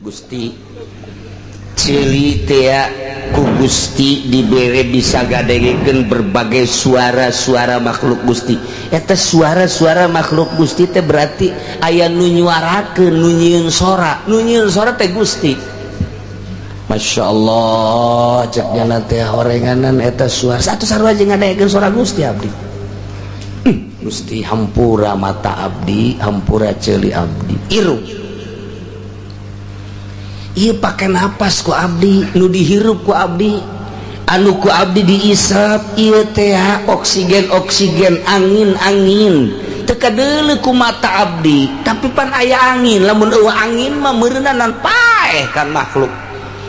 Gusti ceuli teh ku Gusti dibere bisa gadengekeun berbagai suara-suara makhluk Gusti. Eta suara-suara makhluk Gusti teh berarti aya nu nyuarakeun, nu nyieun sora, nu nyieun sora teh Gusti. Masya Allah, cek jana teh horenganan eta suara satu sarua jeung ngadengekeun suara Gusti abdi. Gusti hampura mata abdi, hampura ceuli abdi, irung ieu pake napas ku abdi, nu dihirup ku abdi, anu ku abdi diisap ieu teh oksigen oksigen, angin angin teu kadeuleu ku mata abdi, tapi pan aya angin. Lamun eueuh angin mah meureunanan paeh kan makhluk.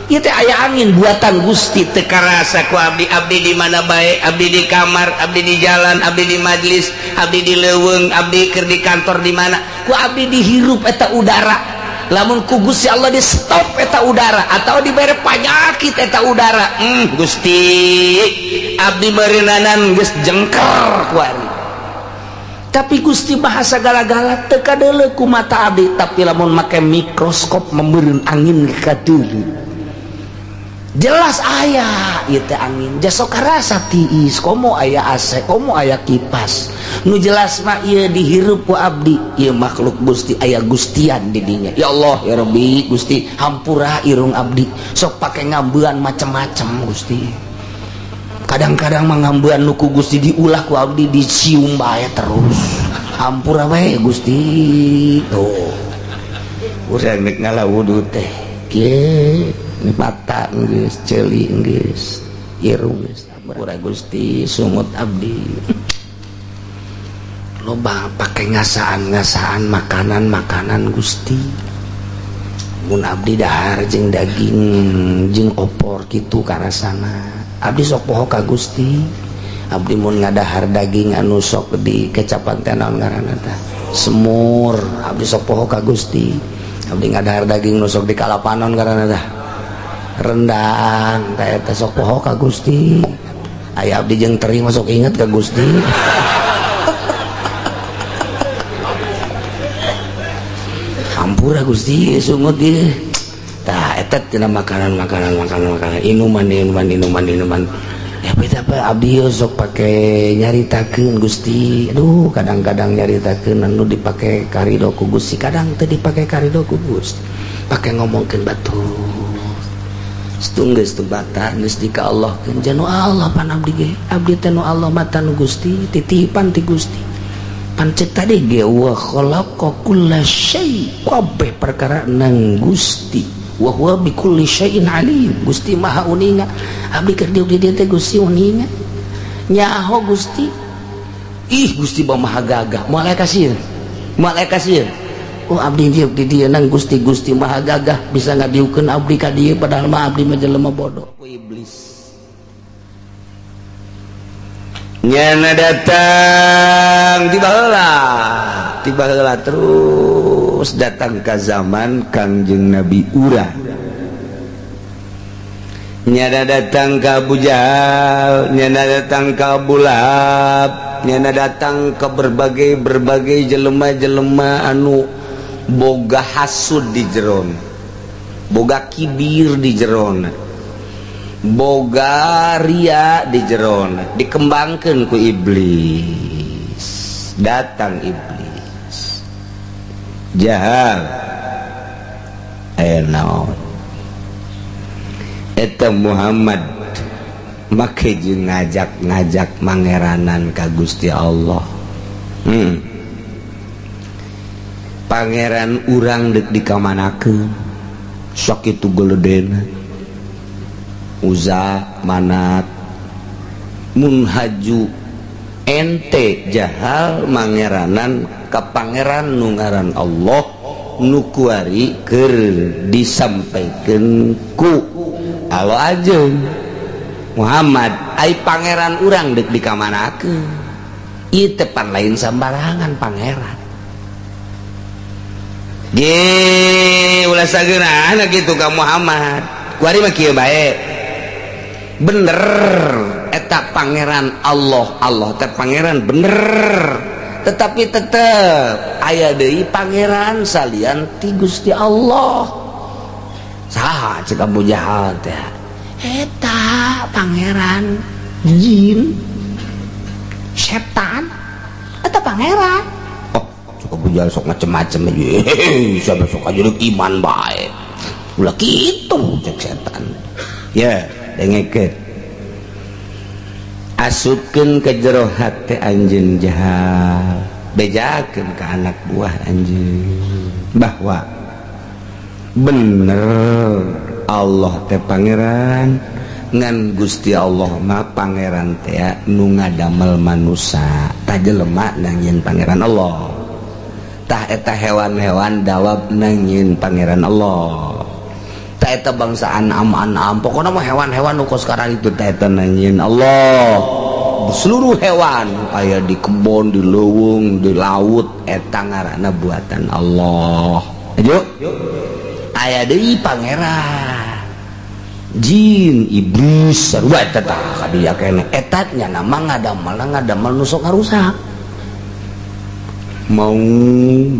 Ieu teh aya angin buatan Gusti, teu karasa ku abdi. Abdi di mana bae, abdi di kamar, abdi di jalan, abdi di majlis, abdi di leuweung, abdi keur di kantor, di mana ku abdi dihirup eta udara. Lamun ku Gusti Allah di stop eta udara atau dibere panyakit eta udara, Gusti abdi meureunnanan geus jengker kuari. Tapi Gusti bahasa gala-gala teu kadeuleu ku mata abdi, tapi lamun make mikroskop meureun angin kadeuleu jelas aya ieu teh angin. Jasok karasa tiis, komo aya AC, komo aya kipas, nu jelas mah ieu dihirup ku abdi, ieu makhluk Gusti, aya Gustian di dinya. Ya Allah ya Rabbi, Gusti hampura irung abdi sok pake ngambean macem-macem. Gusti kadang-kadang mah ngambean nu ku Gusti diulah ku abdi dicium bae terus, hampura we Gusti. Tuh urang rek ngala wudu teh kieu, mata geus, ceuli geus, irung geus, hampura Gusti sungut abdi loba pake ngasaan-ngasaan makanan-makanan. Gusti mun abdi dahar jeung daging jeung opor kitu karasana, abdi sok poho ka Gusti. Abdi mun ngadahar daging anu sok di kecapan teh naon ngaranna tah, semur, abdi sok poho ka Gusti. Abdi ngadahar daging nu sok di kalapanon ngaranna tah, rendang, tah eta sok poho ka Gusti. Aya abdi jeung teri masuk inget ka Gusti. Hampura Gusti sungut ieu. Tah eta tina makanan makanan makanan makanan, inuman inuman inuman inuman. Ya beda apa abdi sok pake nyaritakeun Gusti. Aduh kadang-kadang nyaritakeun anu dipake karido ku Gusti, kadang teu dipake karido ku Gusti. Pake ngomongkeun batur. Geus teu bata geus di ka Allah keun janu Allah pan abdi ge. Abdi teh nu Allah mata nu Gusti, titipan ti Gusti. Pan ceuk tadi ge wa khalaqa kulla syai, kabeh perkara nang Gusti. Wa huwa bi kulli syai'in alim. Gusti Maha uninga. Abdi keur diuk di dieu teh Gusti uninga. Nyaho Gusti. Ih Gusti Maha gagah. Moal aya kasieun. Moal aya kasieun. Oh abdi diuk di dieu nang Gusti, Gusti Maha gagah bisa ngadiukeun abdi ka dieu, padahal mah abdi mah jelema bodoh. Ku iblis nyana datang tiba heula, tiba heula terus datang ke zaman Kangjeng Nabi urang. Nyana datang ke Abu Jahal, nyana datang ke Abu Lahab, nyana datang ke berbagai-berbagai jelema-jelema anu boga hasud di jeron, boga kibir di jeron, boga ria di jeron, dikembangkan ku iblis. Datang iblis jahal, aya naon eta Muhammad make jeung ngajak-ngajak mangeranan ka Gusti Allah. Pangeran urang dek dikamanakeun sok itu geledena Uza Manat munhaju ente jahal mangeranan ka pangeran nu ngaran Allah nu kuari keur disampaikeun ku Allah ajeun Muhammad ai pangeran urang dek dikamanakeun ieu teh pan lain sambarangan pangeran. Ge ulah sageunana kitu ka Muhammad kuari mah kieu bae bener eta pangeran Allah, Allah teh pangeran bener, tetapi tetep aya deui pangeran salian ti Gusti Allah. Saha cek Abu Jahal teh? Eta pangeran jin setan eta pangeran. Oh, cek Abu Jahal sok macem-macem aja. Siapa sok aja iman bae. Ulah kitu cek setan. Ya, dengekeun. Asupkeun ke jero hate anjeun Jahal. Bejakeun ke anak buah anjeun bahwa bener Allah teh pangeran ngan Gusti Allah mah pangeran teh nu ngadamel manusa tah jelema nangieun pangeran Allah tah eta hewan-hewan dawab nangieun pangeran Allah tah eta bangsa anam-anam pokona mah hewan-hewan nu kos sekarang itu tah eta nangieun Allah. Seluruh hewan aya di kebon, di leuweung, di laut eta ngaranna buatan Allah. Ayo aya deui pangeran jin iblis sarua eta tah kadieu keneh eta nya nama ngadamel nu sok ngarusak mau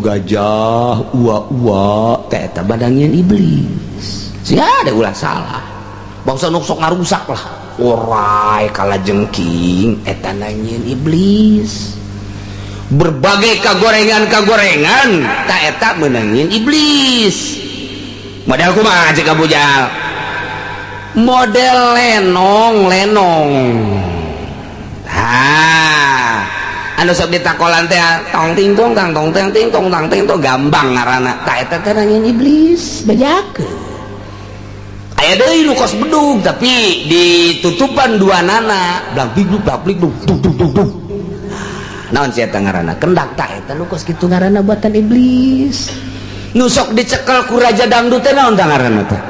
gajah ua-ua teh eta badangieun iblis sia ada ulah salah bangsa nu sok ngarusak lah orai kalajengking eta nangieun iblis berbagai kagorengan-kagorengan tah eta meunangieun iblis. Model kumaha cek Abu Jahal? Model lenong-lenong. Ha, anu sok ditakolan teh tong ting tong tang tong ting ting tong tang ting tong gambang ngaranna. Tah eta teh nangieun iblis, bejakeun. Aya deui nu kos bedug tapi ditutupan dua nana, blang big blang big dung dung dung dung. Naon sia eta ngaranna? Kendak tah eta nu kos kitu ngaranna buatan iblis. Nu sok dicekel ku raja dangdut teh naon tah ngaranna teh?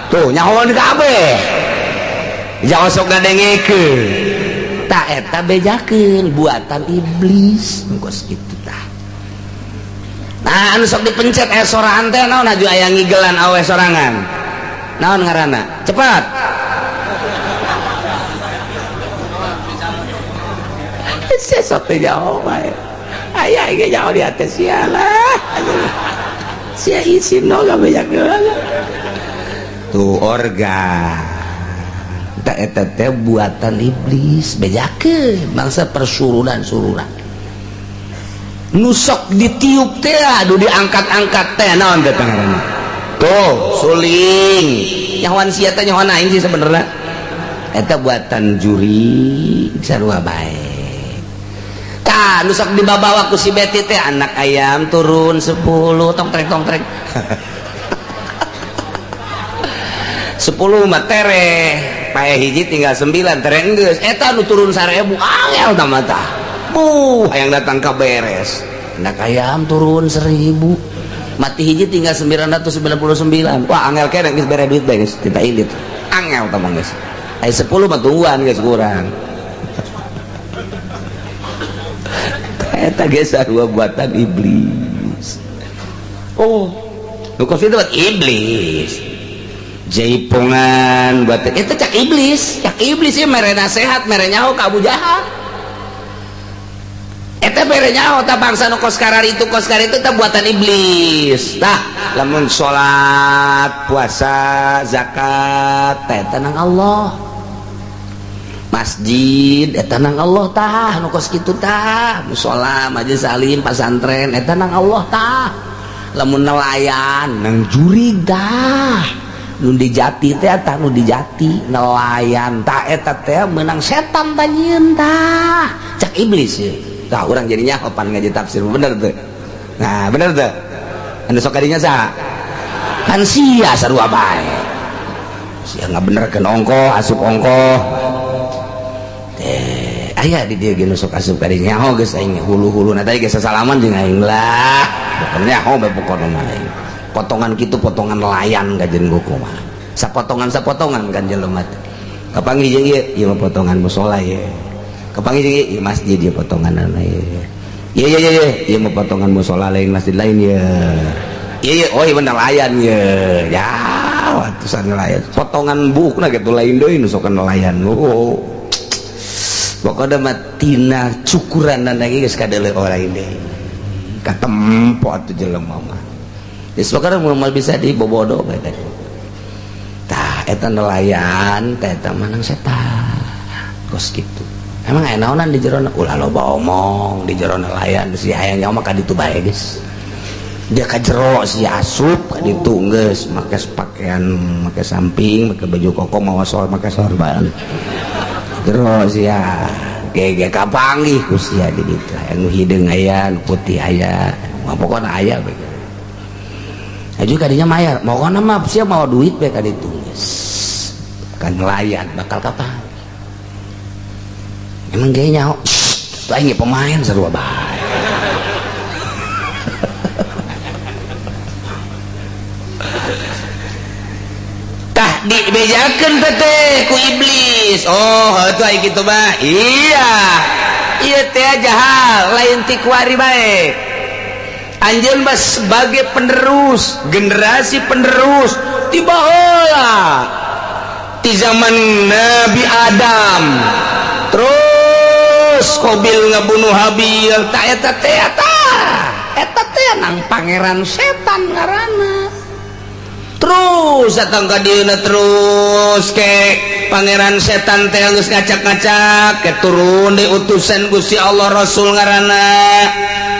Tuh nyahoan kabeh. Jangan sok ngadengekeun. Tah eta bejakeun buatan iblis nu kos kitu tah. Nah anu sok dipencet aya soraan teh naon aju aya ngigelan awe sorangan. Naon ngaranna? Cepat. Sesok teh jauh bae. Aya ge jauh di atas sia lah. Sia isin no gabejakeun. Tuh organ tak eta teh buatan iblis bejakeun bangsa persurunan-surunan nu sok ditiup teh aduh diangkat-angkat teh naon teh ngaranna tuh suling nyahoan sia teh nyahoan aing sih sebenarnya eta buatan juri sarua bae tah nu sok dibabawa ku si Beti teh anak ayam turun 10 tong trek tong trek 10 mah tereh pae hiji tinggal 9 tereh geus eta nu turun 1000 angel tah mah tah buh hayang datang ka beres anak ayam turun 1000 mati hiji tinggal 999 wah angel keneh geus bere duit bae geus tita ilit angel tah mah geus aya 10 mah tungguan geus kurang eta geus sarua buatan iblis. Oh nu kos itu buat iblis jaipongan buat itu cak iblis ya mere nasehat mere nyaho ka Abu Jahal eta mere nyaho tah bangsa nu kos karar itu tah buatan iblis tah lamun salat puasa zakat teh eta nang Allah masjid eta nang Allah tah nu kos kitu tah musala majelis alim pasantren eta nang Allah tah lamun nelayan nang jurig tah nu dijati teh tah nu dijati nelayan tah eta teh meunang setan tah nyieun tah cak iblis ye tah urang jadi nyaho pan ngaji tafsir bener teu nah bener teu anu sok kadinya saha kan sia sarua bae sia ngabenerkeun ongkoh asup ongkoh teh aya di dieu ge nu sok asup kadinya nyaho geus aing hulu-huluna tadi geus sasalaman jeung aing lah pokona nyaho bae pokona mah aing potongan gitu potongan nelayan kajen goku mah sapotongan kan jelema teh kapanggih jeung ieu ieu mah potongan musala ye kapanggih jeung ieu masjid ieu potonganana ye ieu ieu ieu ieu mah potongan musala lain masjid lain ye ieu ieu oh ieu nelayan ye ya atusan nelayan potongan buukna kitu lain deui nu sok nelayan oh pokona mah tina cukuranna ge geus kadeuleu lain deui katempo atuh jelema mah. Sekarang mau bisa dibobodo. Eta nelayan teh eta manang setan kos kitu. Emang aya naonan di jero? Ulah loba omong di jero nelayan. Si hayang nyawa mah ka ditu bae geus. Dia ka jero, si asup ka ditu geus make pakaian, make samping, make baju koko, mawa sol, make sorban. Jero sia ge kapanggih ku sia di ditu. Aya nu hideung, aya nu putih, aya mah pokona aya bae. Aju kadinya mayar, pokona mah sia mawa duit bae ka ditu geus. Kan nelayan bakal kapan? Emang ge nyaho tuh aing pemain sarua bae. Tah dibejakeun teh ku iblis. Oh, heuh aing kitu mah. Iya. Ieu teh jahal lain ti kuari bae. Anjeun mah sebagai penerus, generasi penerus ti baheula. Ti zaman Nabi Adam. Terus Qabil ngabunuh Habil, tah eta teh tah. Eta teh nang pangeran setan ngaranna. Terus datang ka dieuna terus ke pangeran setan teh geus ngacak-ngacak ke turun deui utusan Gusti Allah Rasul ngaranna.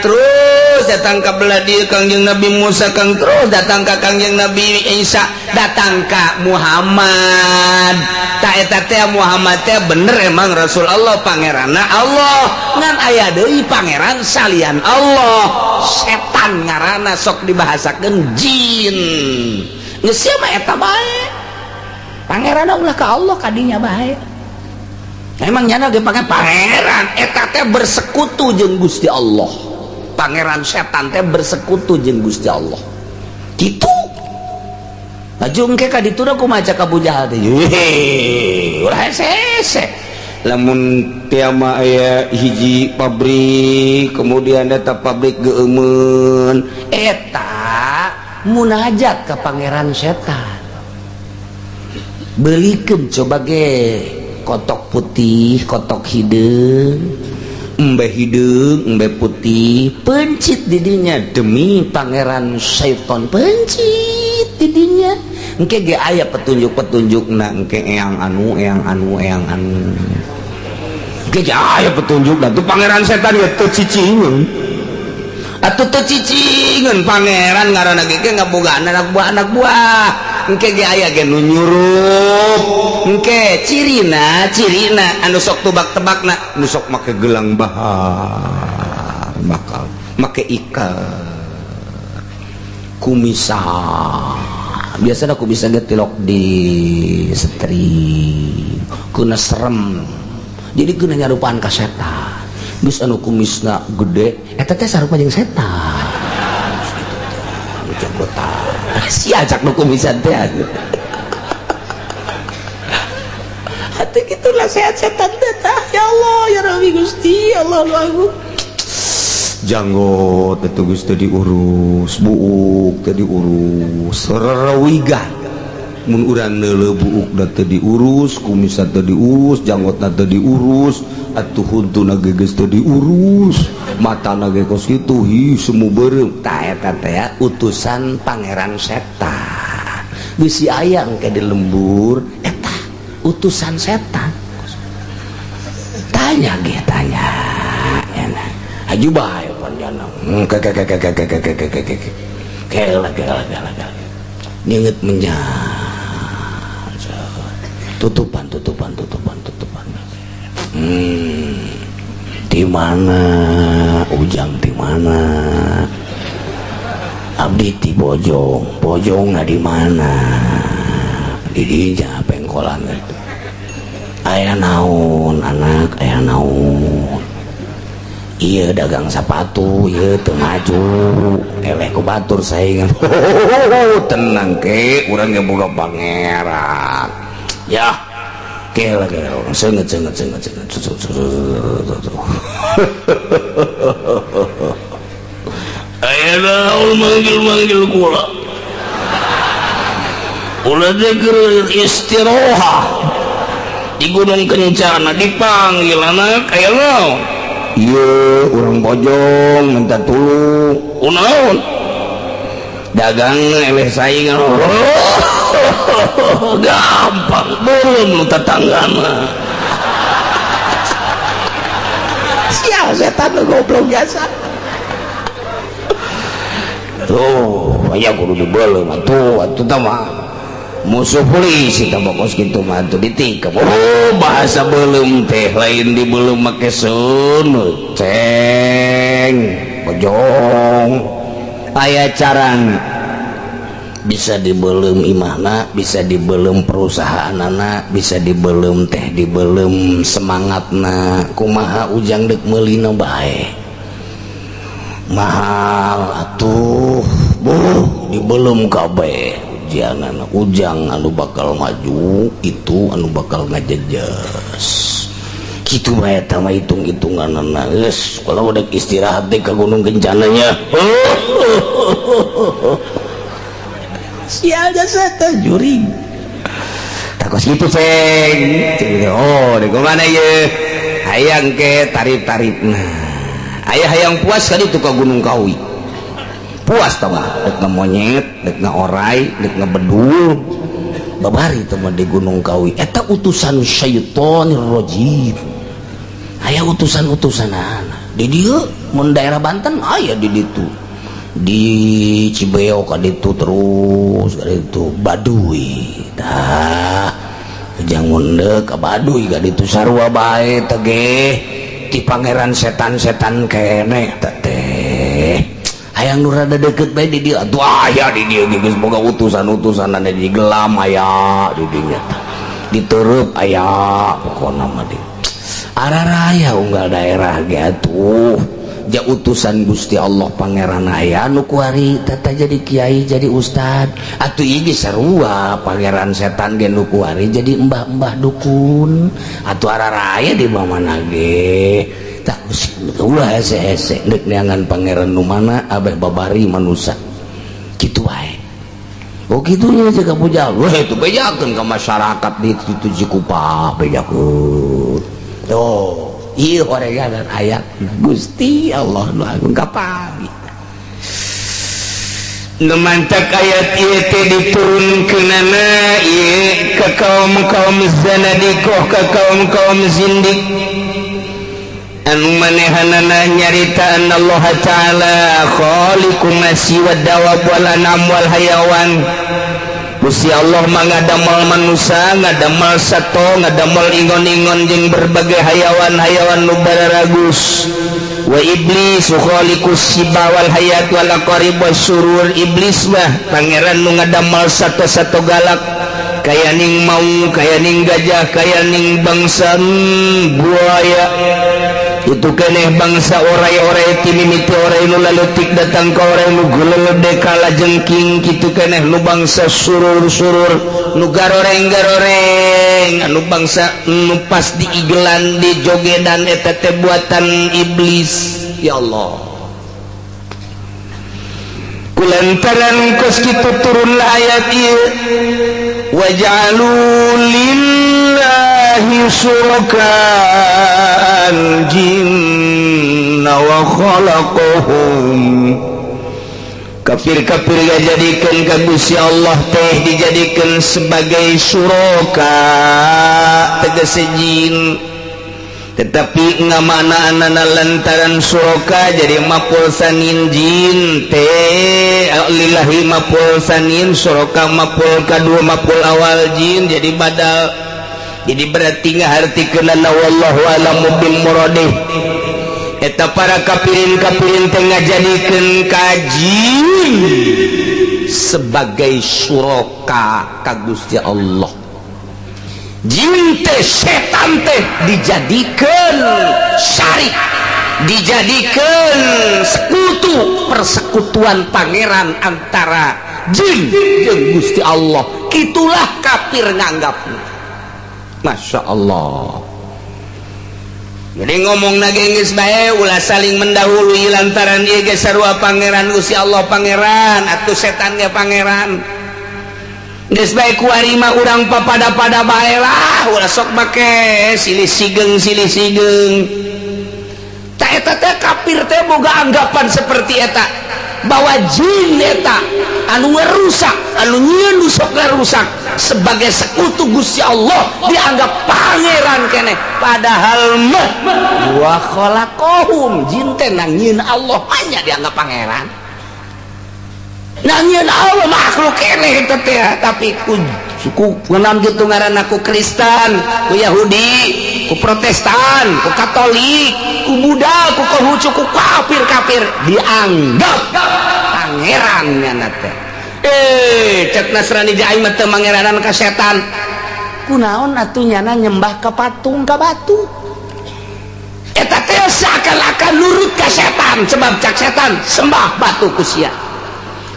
Terus datang ka belah dieu Kangjeng Nabi Musa, kang terus datang ka Kangjeng Nabi Isa, datang ka Muhammad. Ta eta teh Muhammad teh bener emang Rasul Allah, pangeranna Allah. Ngan aya deui pangeran salian Allah, setan ngaranna, sok dibahasakeun jin. Geus sia mah eta bae. Pangeranna ulah ka Allah kadinya bae. Emang nyana ge pake pangeran eta teh bersekutu jeung Gusti Allah. Pangeran setan teh bersekutu jeung Gusti Allah. Kitu. Laju engke ka ditu da kumaha ka Abu Jahal teh. Heuh, ulah hese-hese. Lamun tiama aya hiji pabrik, kemudian eta pabrik geueumeun, eta munajat ka pangeran setan. Belikeun coba ge kotok putih, kotok hideung, embe hideung, embe putih, pencit didinya demi pangeran setan, pencit didinya. Engke ge aya petunjuk-petunjukna, engke eyang anu, eyang anu, eyang anu. Engke ge aya petunjukna tuh pangeran setan ge teu cicingeun. Atuh teu cicingeun pangeran ngaranna ge ge ngabogaan anak buah anak buah. Engke ge aya ge nu nyurup. Engke cirina, cirina anu sok tebak-tebakna, nu sok make gelang bahar, bakal make ikat kumisan. Biasana kumisan ge tilok di setri, kuna serem. Jadi kuna nyarupaan ka setan. Geus anu kumisna gede, eta teh sarupa jeung setan. Jenggotan. Si ajak nu kumisan teh. Atuh kitu nasihat setan teh tah. Ya Allah, ya Rabbi Gusti, Allah Agung. Janggot teh geus teu diurus, buuk teu diurus, rerewigan. Mun urang neuleuh buukna teu diurus, kumisna teu diurus, janggotna teu diurus, atuh huntuna ge geus teu diurus, matana ge kos kitu, hi semu beureum. Tah eta teh utusan pangeran setan. Bisi aya engke di lembur eta utusan setan. Tanya ge tanya. Enak. Aju bae panjana. Ke ke ke ke ke ke ke ke ke ke. Kela kela kela kela. Nyeungeut menyan. Tutupan tutupan tutupan tutupan. Di mana Ujang, di mana? Abdi ti Bojong, Bojongna di mana? Di dinya pengkolan itu. Aya naon anak, aya naon? Iya dagang sepatu, iya teu maju, eleh ku batur saingan. Tenang ke, urang ge boga pangeran. Ya, kela kela, senget senget senget senget. Aya naon manggil-manggil kula. Ulah teh keur istirohah di Gunung Kencana dipanggil anak, aya naon? Iya, urang Bojong minta tulung. Kunaon? Dagang eleh saingan, oh, gampang belum lu tetangga mah. Sial, setan lu goblok biasa. Tuh, aya kudu dibeuleum atuh, atuh tah mah musuh polisi tah, kos kitu mah atuh ditikam. Oh, bahasa beuleum teh lain dibeuleum make seuneu, ceng bojong, aya carana. Bisa dibeuleum imahna, bisa dibeuleum perusahaanana, bisa dibeuleum teh dibeuleum semangatna. Kumaha Ujang dek meulina bae mahal atuh, buh, dibeuleum kabeh ujangan. Ujang anu bakal maju itu anu bakal ngajejes kitu bae, eta mah hitung-hitunganana. Geus, kalau udah istirahat deh ke Gunung Kencananya. Sial jasa teh juring takos gitu, ceng. Oh, di mana ye hayang ke tarif-tarif. Nah, aya hayang puas kali itu ke Gunung Kawi, puas tau mah dek monyet, dek orai, dek ngebedul, babari itu mah di Gunung Kawi. Eta utusan syaitonir rajim. Aya utusan-utusan di dieu, mun daerah Banten aya di ditu, di Cibeo ka ditu, terus ka ditu Baduy. Tah, jangan ka Baduy ka ditu sarua bae teh ti pangeran setan-setan kene teh. Hayang nu rada deket bae di dieu atuh, aya di dieu geus boga utusan-utusan di gelam, aya di dinya, diterep aya. Pokona mah di araraya unggal daerah ge atuh ja utusan Gusti Allah Pangeran. Aya nu kuari tata jadi kiai, jadi ustad atuh. Ieu sarua pangeran setan ge nu kuari jadi embah-embah dukun atuh, araraya di mana ge. Tak ulah hese-hese deuk neangan pangeran nu mana abeh babari manusia kitu wae. Oh, kitu nya ka pujal. Wah, itu bejakeun ka masyarakat di situ Cikupa, bejakeun. Oh, ieu horegan ayat Gusti Allah nu agung kapami. Nu mantak ayat ieu teh diturunkeunana ieu ka kaum-kaum zanadiqah, ka kaum-kaum zindik anu manehanana nyarita Allah Ta'ala khaliqu nasi wad dawab wal anam wal hayawan. Gusti Allah mah ngadamel manusia, ngadamel sato, ngadamel ingon-ingon jeung berbagai hayawan-hayawan nu bararagus. Wa iblis khaliqus siba wal hayat wal aqarib wasyurur. Iblis mah pangeran nu ngadamel sato-sato galak, kaya ning mau, kaya ning gajah, kaya ning bangsa buaya itu keneh, bangsa orai-orai, ti mimiti orai nu laletik datang ka orai nu gulede kala jengking kitu keneh, nu bangsa surur-surur, nu garoreng-garoreng, anu bangsa nu pas diigelan, di jogedan, eta teh buatan iblis. Ya Allah, kulantaran kos kitu turunlah ayat ieu, waj'alu lillahi syuraka al-jinna wa khalaqahum. Kafir-kafir jadikan ka Gusti Allah teh dijadikan sebagai syuraka, tegese jin, tetapi ngamaknaanana lantaran syuraka jadi maf'ul tsanin, jin teh lillahi maf'ul tsanin, syuraka maf'ul kadua, maf'ul awal jin jadi badal, jadi berarti ngahartikeunana. Wallahu a'lamu bil muradih. Eta para kafirin-kafirin teh ngajadikeun ka jin sebagai syuraka ka Gusti Allah. Jin teh, setan teh dijadikan syarik, dijadikan sekutu, persekutuan pangeran antara jin jeung Gusti Allah. Itulah kafir nganggap. Masya Allah. Jadi ngomong geus bae, ulah saling mendahului, lantaran ieu ge sarua pangeran. Gusti Allah pangeran atuh, setan ge pangeran. Geus bae, kuari mah urang papada-pada bae lah, ulah sok make silih sigeng silih sigeng. Tak, eta teh kafir teh boga anggapan seperti eta, bahwa jin eta Anu ngerusak, anu nyieun nu sok ngarusak sebagai sekutu Gusti Allah dianggap pangeran keneh. Padahal mah wa khalaqahum, jin teh nang nyieun Allah, banyak dianggap pangeran. Nang nyieun Allah makhluk keneh eta teh, tapi ku suku kunaon gitu ngaranna, ku Kristen, ku Yahudi, ku Protestan, ku Katolik, ku Buddha, ku Konghucu, ku kafir-kafir dianggap pangeran nyana teh. Eh, cek Nasrani, aing mah teu mangeranan ka setan. Kunaon atuh nyana nyembah ka patung, ka batu? Eta teh seakan-akan nurut ka setan, sebab cak setan, sembah batu ku sia,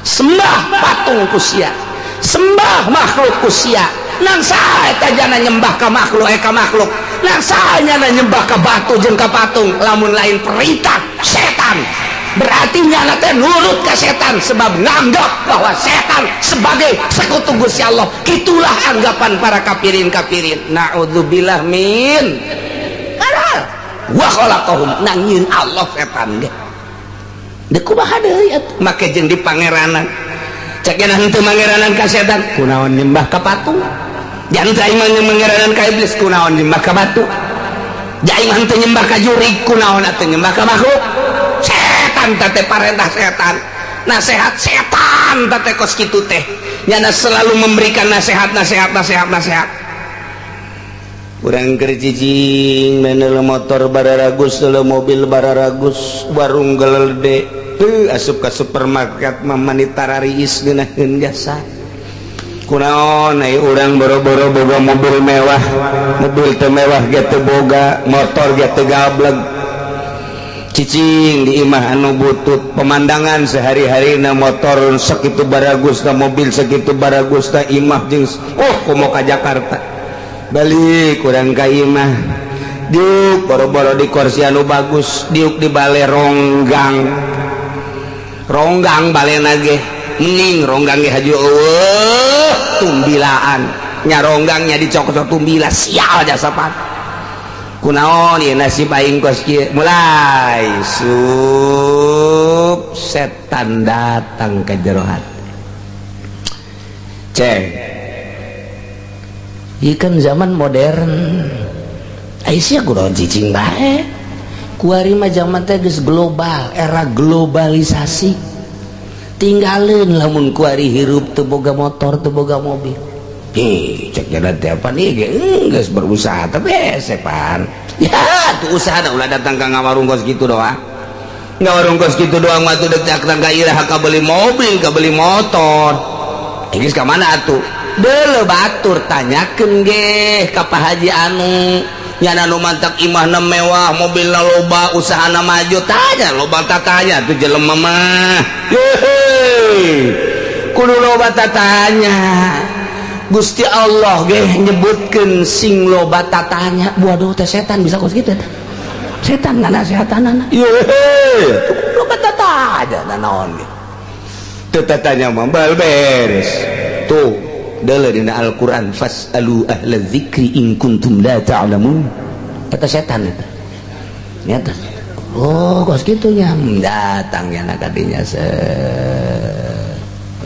sembah patung ku sia, sembah makhluk ku sia. Nang saha eta jana nyembah ka makhluk, eh, ka makhluk? Nang saha nyana nyembah ka batu jeung ka patung lamun lain perintah setan? Berarti nyana teh nurut ka setan, sebab nganggap bahwa setan sebagai sekutu Gusti Allah. Itulah anggapan para kafirin kafirin, naudzubillah min. Padahal wa khalaqahum, nang nyieun Allah setan ge. Deuk kumaha deui atuh make jeung di pangeranan? Cek nya henteu mangeranan ka setan, kunaon nyembah ka patung? Jangan aing mah mangeranan ka iblis, kunaon nyembah ka batu? Aing mah henteu nyembah ka jurig, kunaon atuh nyembah ka makhluk setan? Teh parentah setan, nasehat setan teh kos kitu teh. Nyana selalu memberikan nasihat, nasihat, nasihat, nasihat. Urang keur cicing main motor bararagus, mobil bararagus, warung gelede, tuh asup ka supermarket mah mani tarariis ngeunaheun jasa. Kunaon ai urang boro-boro boga mobil mewah, mobil teu mewah ge teu boga, motor ge teu gableg, cicing di imah anu butut, pemandangan sehari-hari na motor sakitu baragus na, mobil sakitu baragus na, imah jeung oh komo ka Jakarta. Balik kurang ka imah, diuk boro-boro di kursi anu bagus, diuk di bale ronggang, ronggang balena ge mending ronggang ge haju eueuh tumbilaan nya, ronggangnya dicokot tumbila, sial jasa pan. Kunaon ieu nasib aing kos kieu? Mulai sup setan datang ke jero hati. Ceng, ieu kan zaman modern. Aisyah kunaon cicing bae? Kuari mah zaman teh geus global, era globalisasi. Tinggalin lamun kuari hirup teu boga motor, teu boga mobil. Ih, cek jalan teh apa nih ge geus berusaha tapi sepan. Ya, tuh usaha dah ulah datang ka ngawarung kos kitu doang. Ngawarung kos kitu doang mah tuh dek datang ka iraha ka beli mobil, ka beli motor. Geus ka mana atuh? Deuleu batur, tanyakeun ge ka Pak Haji anu nyana nu mantak imahna mewah, mobilna loba, usahana maju. Tanya loba, tatanya tuh jelema mah. Hehe, kudu loba tatanya. Gusti Allah ge nyebutkeun sing loba tatanya. Waduh, teh setan bisa kos kitu teh. Setan nganasehatanana. Yehe, loba tatanya naon ge. Teu tatanya mah bal beres. Tuh, deuleu dina Al-Qur'an, fas'alu ahla dzikri in kuntum la ta'lamun. Eta setan eta. Nyata. Oh, kos kitu nya. Datang ya nak kadinya se.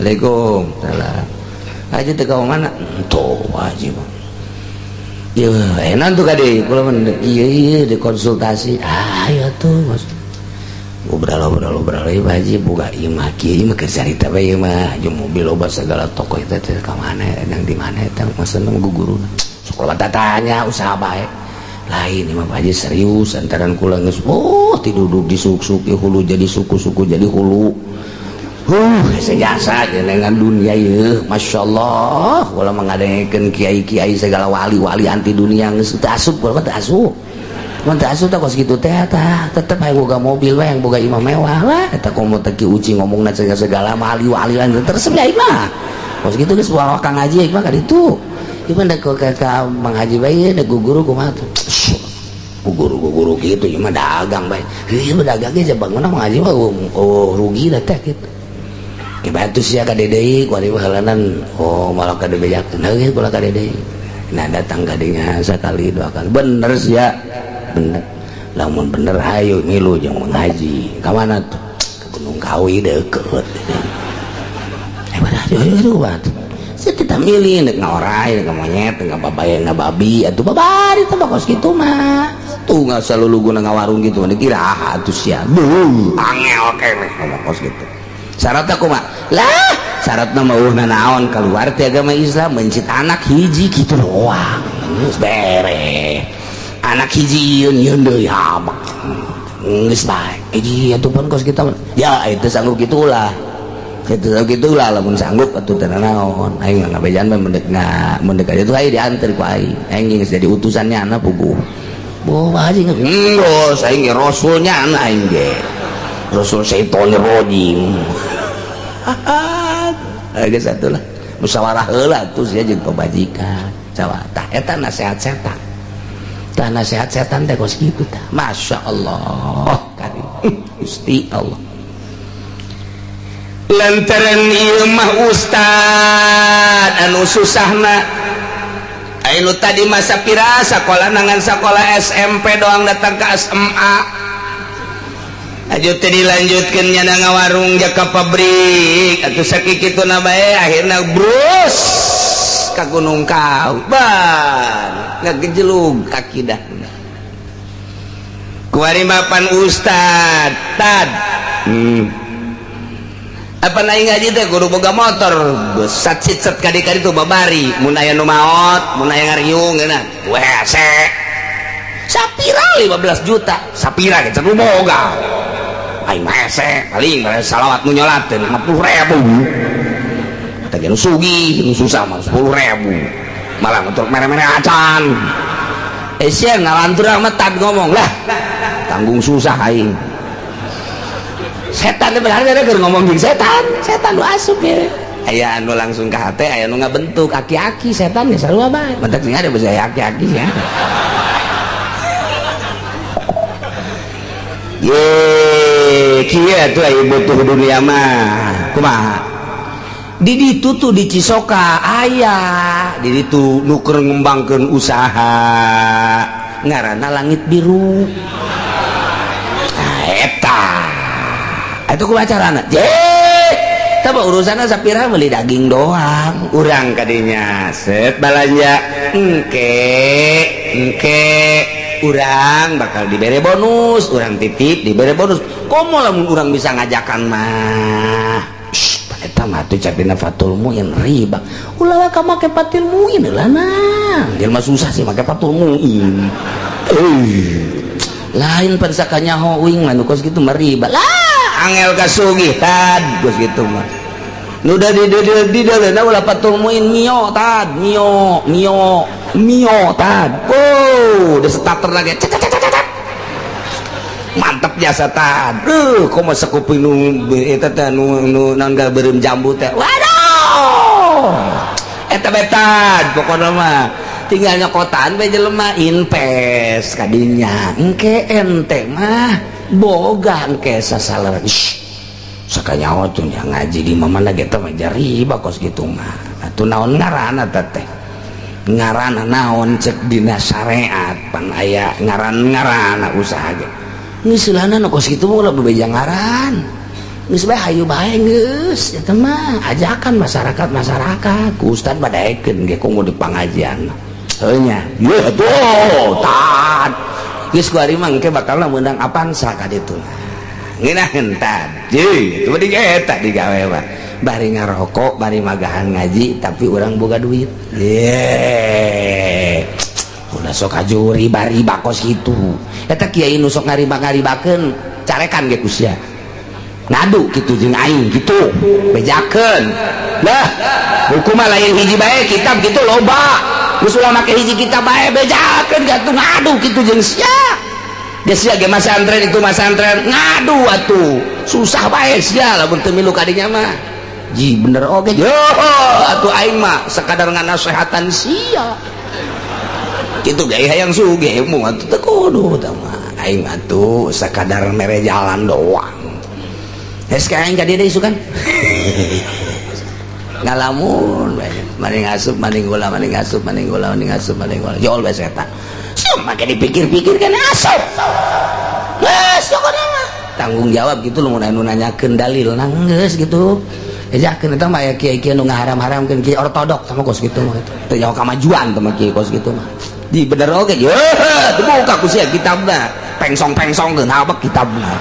Assalamualaikum. Salam. Haji teh ka mana? Tuh, haji mah. Ya, enak tuh kade. Kula mah ieu ieu dikonsultasi. Ah, ya tuh, Mas. Ngobrol ngobrol ngobrol, ieu Pak Haji boga ieu mah kieu, ieu mah keur carita bae ieu mah. Jeung mobil loba segala toko eta teh ka mana, nang di mana eta maksudna mah guguruna. Sok loba tatanya usaha bae. Lain ieu mah, Pak Haji, serius antaran kula geus oh tiduduk di suk-suk hulu jadi suku-suku jadi hulu. Sejasa dengan dunia ieu, Masya Allah, kula mengadengekeun kiai-kiai segala wali-wali anti dunia geus teu asup kula mah, teu asup. Mun teu asup teh kos kitu teh tah, tetep hayang boga mobil we, hayang boga imah mewah lah. Eta komo teh Ki Uci ngomongna segala wali-wali lan terus ya imah. Kos kitu geus bawa Kang Haji imah ka ditu. Ieu mah ka ka Mang Haji bae da guru kumaha tuh. Guru-guru gitu ieu mah dagang bae. Ieu mah dagang ge bangun Mang Haji mah oh rugi lah teh gitu. Bantu sia ka deui kuari halanan, oh malah ka dibejakeun heuh kula ka deui. Nah, datang ka dinya sakali dua kali, bener sia, bener. Lamun bener hayu milu jeung Mang Haji. Ka mana tuh? Ke Gunung Kawi deukeut. Eh, Ayo saya kita milih nek ngaorai, nek monyet, nek babaya, nek babi atuh babari teh kos kitu mah. Tuh nggak selalu guna ngawarung gitu, dikira ah atuh sia. Beuh, angel keneh ngomong kos gitu. Syaratnya kumaha? Lah, syaratna mah eueuh naon keluar ti agama Islam, mencit anak hiji kitu doang. Geus beres. Anak hiji yeun yeun deui habak. Geus bae. Hiji atuh pun kos kitu. Ya itu sanggup gitulah. Itu gitulah lamun sanggup atuh teu naon. Aing mah ngabejan mah mendek mendek aja tuh aing diantar ku aing. Aing geus jadi utusannya anak puguh. Boh haji geus aing ge rasulnya anak aing ge. Rasul syaitonir rajim. Geus atuh lah. Musyawarah heula atuh sia jeung pamajikan. Sawa tah eta nasihat setan. Tah nasihat setan teh kos kitu tah. Masya Allah karim. Gusti Allah. Lantaran ieu mah ustad anu susahna. Anu tadi masa pira sakola nangan sakola SMP doang datang ke SMA. Aju teh dilanjutkeun nyana ngawarung jaka pabrik atuh sakituna bae akhirna brus ka Gunung Kau. Ban ngagejelug akidahna. Kuari mapan ustad tad. Apa naik ngaji teh kudu boga motor sat sit set kadi-kadi tuh babari mun aya nu maot mun aya ngariung geuna wese sapira 15 juta sapira ge can boga aing mah hese paling salawat nu nyolat teh 50.000 teh nu sugih nu susah mah 10.000 malah untuk mere-mere acan sia ngalantur mah tad ngomong lah tanggung susah aing. Setan teh berarti keur ngomong jeung setan, setan nu asup ya. Aya anu langsung ka hate, aya nu ngabentuk aki-aki setan ge sarua bae. Mentak sing ada bisa aki-aki ya. Ye, kieu atuh aya butuh dunia mah. Kumaha? Di ditu tuh di Cisoka aya, di ditu nu keur ngembangkeun usaha ngaranna Langit Biru. Nah, eta itu ku acarana je tah urusanna sapira beli daging doang urang kadinya set balanja engke engke urang bakal dibere bonus urang titip dibere bonus komo lamun urang bisa ngajakan mah eta mah tuh capina Fatul Muin riba ulah ka make Fatul Muin lah nah jelema susah sih make Fatul Muin lain pan sakanyaho uing mah nu kos kitu mah riba lah angel kasugih tad geus kitu mah nu da di di ulah Fatul Muin mio tad mio mio mio tad oh udah starter lagi cet cet cet mantep jasa tad komo sakuping nu eta teh nu naon beureum jambu teh waduh eta bae tad pokona mah tinggal nyokotan bae jelema invest kadinya engke ente mah boga engke sasalan sakanyaho tuh yang ngaji di mana ge teh mah riba kos kitu mah atuh naon ngaranna teh ngaranna naon cek dina syariat pan aya ngaran-ngaranna usaha ge geus leulana nu kos kitu mah ulah bebeja ngaran geus bae hayu bae geus eta mah ajakan masyarakat-masyarakat ku ustad badaekeun ge komo di pangajian heuh nya yeuh atuh tad geus ku ari mah engke bakalna meunang Avanza ka ditu ngeunaheun tad jeung itu mah eta digawe mah bari ngarokok bari magahan ngaji tapi urang boga duit ye ulah sok aju riba-riba kos kitu eta kiai nu sok ngariba-ngaribakeun carekan ge ku sia ngadu kitu jeung aing kitu bejakeun lah hukum mah lain hiji bae kitab kitu loba geus ulah make hiji kitab bae bejakeun atuh ngadu kitu jeung sia geus sia ge masantren itu masantren ngadu atuh susah bae sia lamun teu milu kadinya mah ji bener oge yo atuh aing mah sakadar nganasehatan sia kitu ge hayang sugih mung atuh teu kudu tah mah aing atuh sakadar mere jalan doang geus ka aing ka dieu deui isukan ngalamun maning asup maning gula maning asup maning gula maning asup maning gula jol bae setan sieu make dipikir-pikir kan asup geus pokona mah tanggung jawab gitu lu mun anu nanyakeun dalil nanggeus gitu Ejakeun eta mah aya kiai-kiai nu ngaharam-haramkeun, kiai ortodok sama kos kitu mah eta. Teu jauh kamajuan teh mah kiai kos kitu mah. Di bener oge, ye, dibuka ku sia kitabna. Pengsong-pengsongkeun habek kitabna.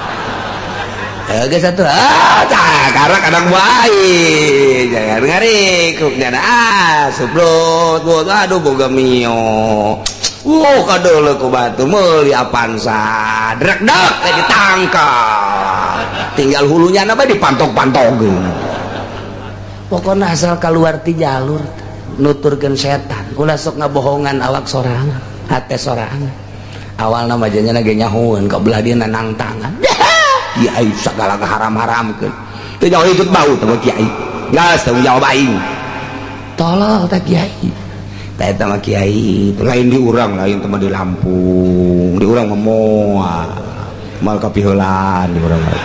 Geus atuh, ah, tah karena kadang bae. Jangan ngarik, nyana ah, subrot, aduh boga mio. Wuh, kadeuleu ku batu meuli Avanza. Drek dek ditangkap. Tinggal hulunya napa dipantok-pantogkeun. Pokoknya asal keluar ti jalur nuturkeun setan, ulah sok ngabohongan awak sorangan, hate sorangan. Awalna mah janya ge nyahoeun ka belah dia nang tangan. Kiai segala keharam-haramkeun. Teu jauh ikut bau teh kiai. Gas tanggung jawab aing. Tolol teh kiai. Teh eta mah kiai, lain di urang, lain teh mah di Lampung. Di urang mah moal. Moal kapiheulaan di urang mah.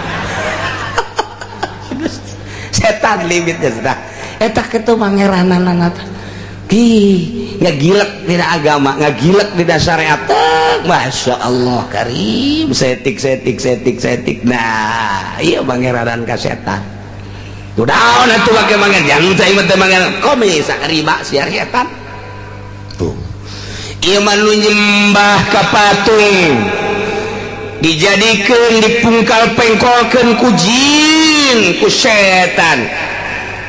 Setan limitnya sudah. Eta kitu mangeranana teh. Ih, ngagilek dina agama, ngagilek dina syariat. Masya Allah karim, setik setik setik setik. Nah, iya pangeranan ka setan. Tuh daun atuh make mangan, jangan saya mah teh mangan komis riba siar setan. Tuh. Ieu mah nu nyembah ka patung. Dijadikeun dipungkal pengkolkeun ku jin, ku setan.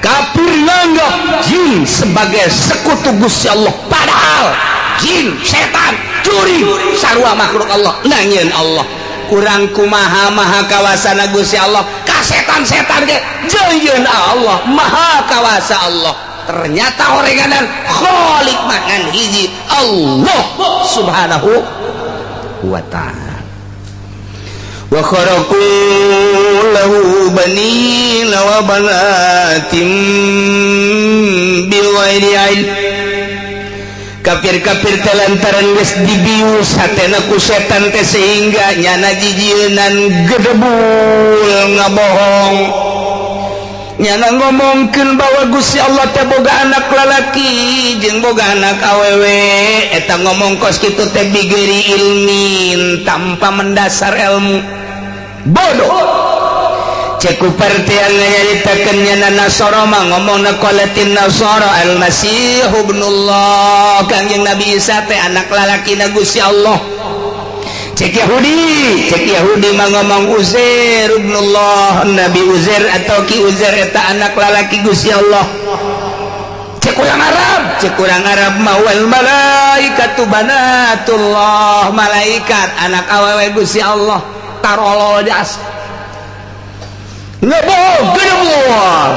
Kafir nganggap jin sebagai sekutu Gusti Allah, padahal jin, setan, curi sarua makhluk Allah. Nangieun Allah kurang kumaha maha kawasana Gusti Allah ka setan-setan ge jeung Allah maha kawasa Allah. Ternyata orenganan khalik mangan hiji Allah Subhanahu wa ta'ala. Wa kharaqu lahu banina wa banatin bighairi ilm. Kafir-kafir teh lantaran geus dibius hatena ku setan teh sehingga nyana jijieunan gedebul ngabohong. Nyana ngomongkeun bahwa Gusti Allah teh boga anak lalaki jeung boga anak awewe. Eta ngomong kos kitu teh bighairi ilmin, tanpa mendasar ilmu, bodoh. Cek kufar teh nyaritakeun nyana Nasara mah ngomongna qalatin Nasara al-Masih ibnullah, Kangjeng Nabi Isa teh anak lalakina Gusti Allah. Cek Yahudi mah ngomong Uzair ibnullah, Nabi Uzair atau Ki Uzair eta anak lalaki Gusti Allah. Cek urang Arab mah wal malaikatu banatullah, malaikat anak awewe Gusti Allah. Tarolol jas ngebohong gedebul.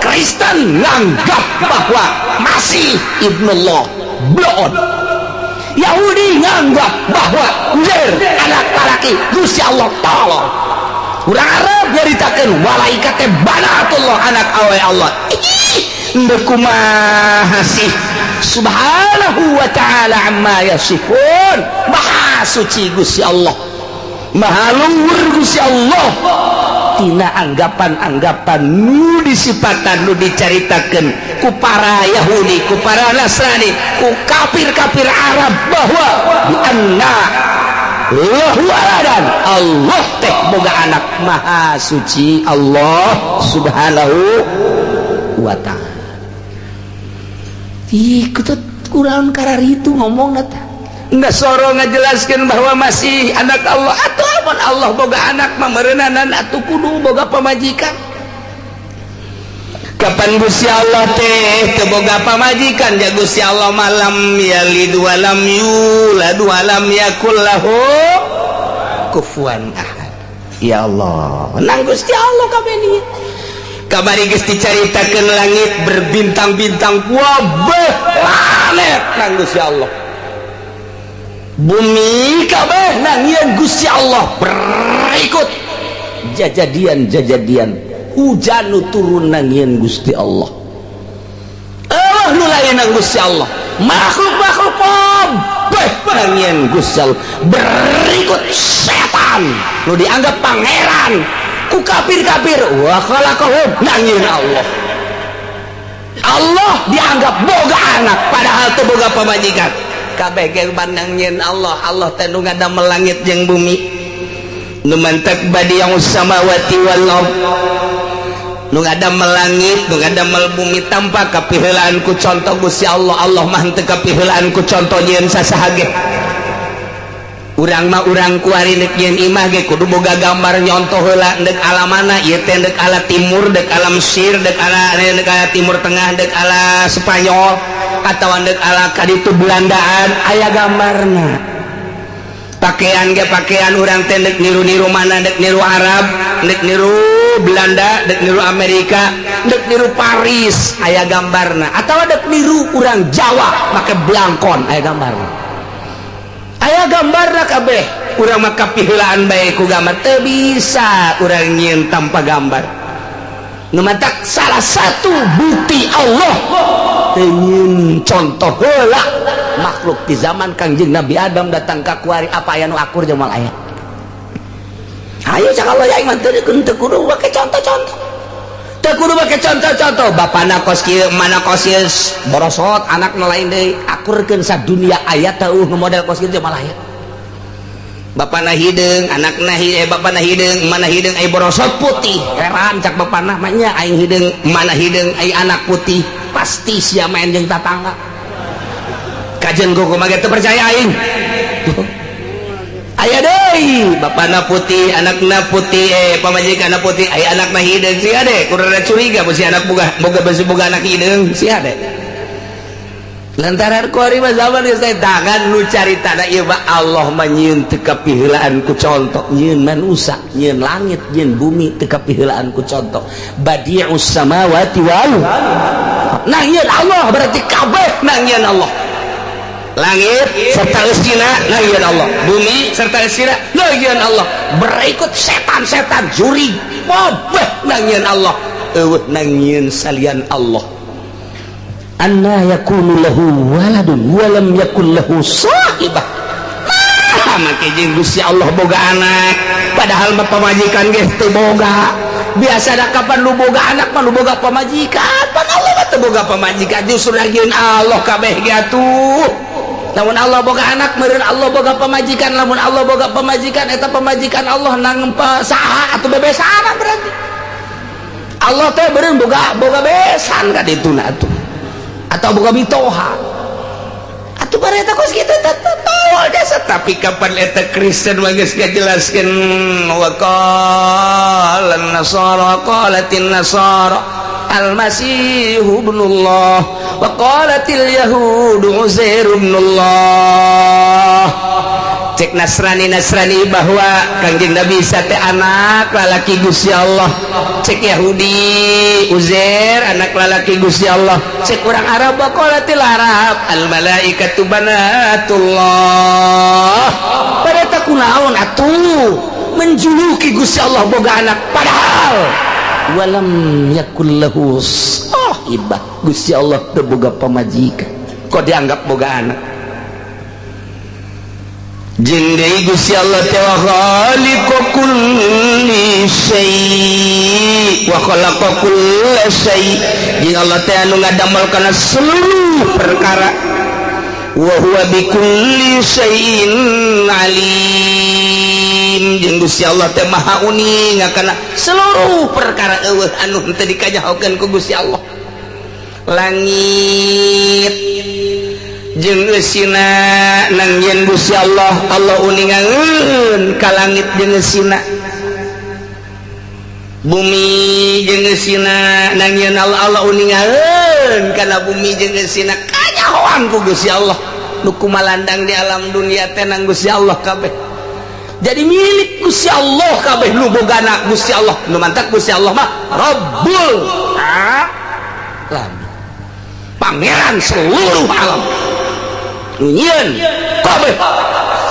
Kristen nganggap bahwa Masih ibnullah, bloon. Yahudi nganggap bahwa Uzair anak laki Gusti Allah, tolong. Urang Arab nyaritakeun malaikat teh banatullah, anak awe Allah. Ih, ndek kumaha sih? Subhanahu wa ta'ala amma yasifun. Maha suci Gusti Allah, maha luhur Gusti Allah tina anggapan-anggapan nu disipatan, nu dicaritakeun ku para Yahudi, ku para Nasrani, ku kafir-kafir Arab bahwa bi anna lahu waladan, Allah teh boga anak. Maha suci Allah Subhanahu wa ta'ala. Ih, kutut kurang karar itu ngomong teh. Nasoro ngajelaskan bahwa masih anak Allah atau amun Allah boga anak memerenanan atau kudu boga pamajikan. Kapan Gusti Allah teh teu boga pamajikan? Ya Gusti Allah mah lam yalid walam yulad walam yakul lahu kufuwan ahad. Ya Allah, nang Gusti Allah kabeh ieu kamari geus dicaritakeun langit berbintang-bintang, wabeh planet nang Gusti Allah, bumi kabeh nangieun Gusti Allah. Berikut jajadian-jajadian hujan nu turun nangieun Gusti Allah. Allah nu lain nang Gusti Allah, makhluk-makhluk kabeh nangieun Gusti Allah. Berikut setan nu dianggap pangeran ku kafir-kafir, wa khalaqahum, nangieun Allah. Allah dianggap boga anak padahal teu boga pamajikan. Kabeh ge nangieun Allah. Allah teh nu ngadamel langit jeung bumi, nu mantak badi'us samawati wal ard. Nu ngadamel langit, nu ngadamel bumi tanpa kapiheulaan ku contoh Gusti Allah. Allah mah teu kapiheulaan ku contoh nyieun sasaha ge. Urang mah, urang kuari deuk nyieun imah ge kudu boga gambar, nyontoh heula deuk ala mana ieu teh, deuk ala timur, deuk ala Mesir, deuk ala Timur Tengah, deuk ala Spanyol atau deuk ala kaditu Belandaan, aya gambarna. Pakaian ge, pakaian urang teh deuk niru-niru mana, deuk niru Arab, deuk niru Belanda, deuk niru Amerika, deuk niru Paris, aya gambarna. Atau deuk niru urang Jawa make blangkon, aya gambarna. Aya gambarna kabeh. Urang mah kapiheulaan bae ku gambar. Teu bisa urang nyieun tanpa gambar. Nu matak salah satu bukti Allah teu nyieun contoh heula makhluk di zaman Kangjeng Nabi Adam datang ka kuari, apa aya nu akur jeung moal aya? Ayo cak Allah, ya mah teu teu kudu make contoh-contoh, teu kudu make contoh-contoh. Bapana kos kieu, mana kos ieu, borosot anak nu lain deui, akurkeun sadunia aya teu nu model kos kieu? Malah aya bapana hideung, anakna hi eh, bapana hideung, mana hideung, ai borosot putih. Heran cak bapana mah nya, aing hideung, mana hideung, ai anak putih, pasti sia main jeung tatangga. Kajen kumaha ge teu percaya aing. Aya deui bapana putih, anakna putih, eh, pamajikanna putih, ai anakna hideung. Sia deh kudu rada curiga, bisi anak boga boga besi boga anak hideung sia deh. Lantaran kuari mah zaman geus teh tangan nu caritana ieu mah Allah mah nyieun teu kapiheulaan ku contoh, nyieun manusa, nyieun langit, nyieun bumi teu kapiheulaan ku contoh. Badi'us samawati wal nah nyieun Allah, berarti kabeh nang nyieun Allah. Langit serta eusina nang Allah, bumi serta eusina nang Allah, berikut setan-setan, juri, kabeh nang Allah. Eueuh nang nyieun salian Allah. Anna yakunu lahu waladun walam yakun lahu sahibah. Nah, make jeung Gusti Allah boga anak, padahal mah pamajikan geus teu boga. Biasa da kapan lu boga anak mah lu boga pamajikan. Pan Allah mah teu boga pamajikan, justru lagieun Allah kabeh ge atuh. Lamun Allah boga anak meureun Allah boga pamajikan. Lamun Allah boga pamajikan, eta pamajikan Allah nang saha atuh? Bebesana berarti Allah teh beureun boga boga besan ka dituna atuh, atau boga mitoha atuh. Bareta kos kitu teh jasa. Tapi kapan eta Kristen mah geus ngajelaskeun, wa qala nasara, qalatin nasara al-masih ibnullah wa qalatil yahudu uzair ibnullah. Cek Nasrani Nasrani bahwa Kangjeng Nabi Isa teh anak lalaki Gusti Allah, cek Yahudi Uzair anak lalaki Gusti Allah, cek orang Arab qalatil Arab al malaikatu banatullah. Pada tak kunaon atuh menjuluki Gusti Allah boga anak, padahal walam yakul lahu sahibah, Gusti Allah teu boga pamajikan, kok dianggap boga anak? Jeung deui Gusti Allah teh wa khaliqu kulli syai wa khalaqa kulla syai, jeung Allah teh anu ngadamel kana seluruh perkara. Wa huwa bikulli syai'in alim, jeung Gusti Allah teh maha uning kana seluruh perkara. Eueuh anu teu dikanyahokeun ku Gusti Allah. Langit jeung eusina nang yen Gusti Allah. Allah uningangeun ka langit jeung eusina. Bumi jeung eusina nang yen Allah. Allah uningangeun kana bumi jeung eusina, kanyahoan ku Gusti Allah. Nu kumalandang di alam dunia teh nang Gusti Allah kabeh, jadi milik Gusti Allah kabeh, nu bogana Gusti Allah. Nu mantak Gusti Allah mah Rabbul alam, pangeran seluruh alam, nu nyieun kabeh,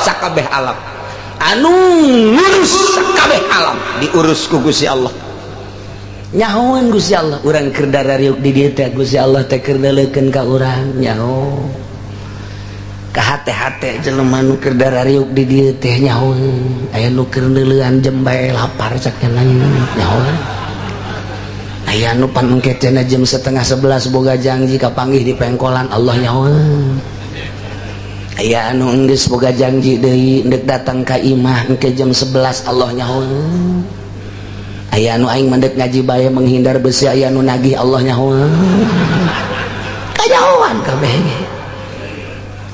sakabeh alam, anu ngurus sakabeh alam, diurus ku Gusti Allah. Nyahoan Gusti Allah. Urang keur darariuk di dieu teh, Gusti Allah teh keur neuleukeun ka urang, nyaho ka hate-hate jelema nu keur darariuk di dieu teh. Nyahoan aya nu keur neuleuan jembe lapar, cak nyahoan aya nu pan engke cenah jam 10.30 boga janji kapanggih di pengkolan. Allah nyahoan aya anu enggeus boga janji deui, ndek datang ka imah engke jam 11. Allah nyahoan. Aya nu aing mandek ngaji bae menghindar besi, aya nu nagih Allah nyahoan. Kanyahoan kabeh ge.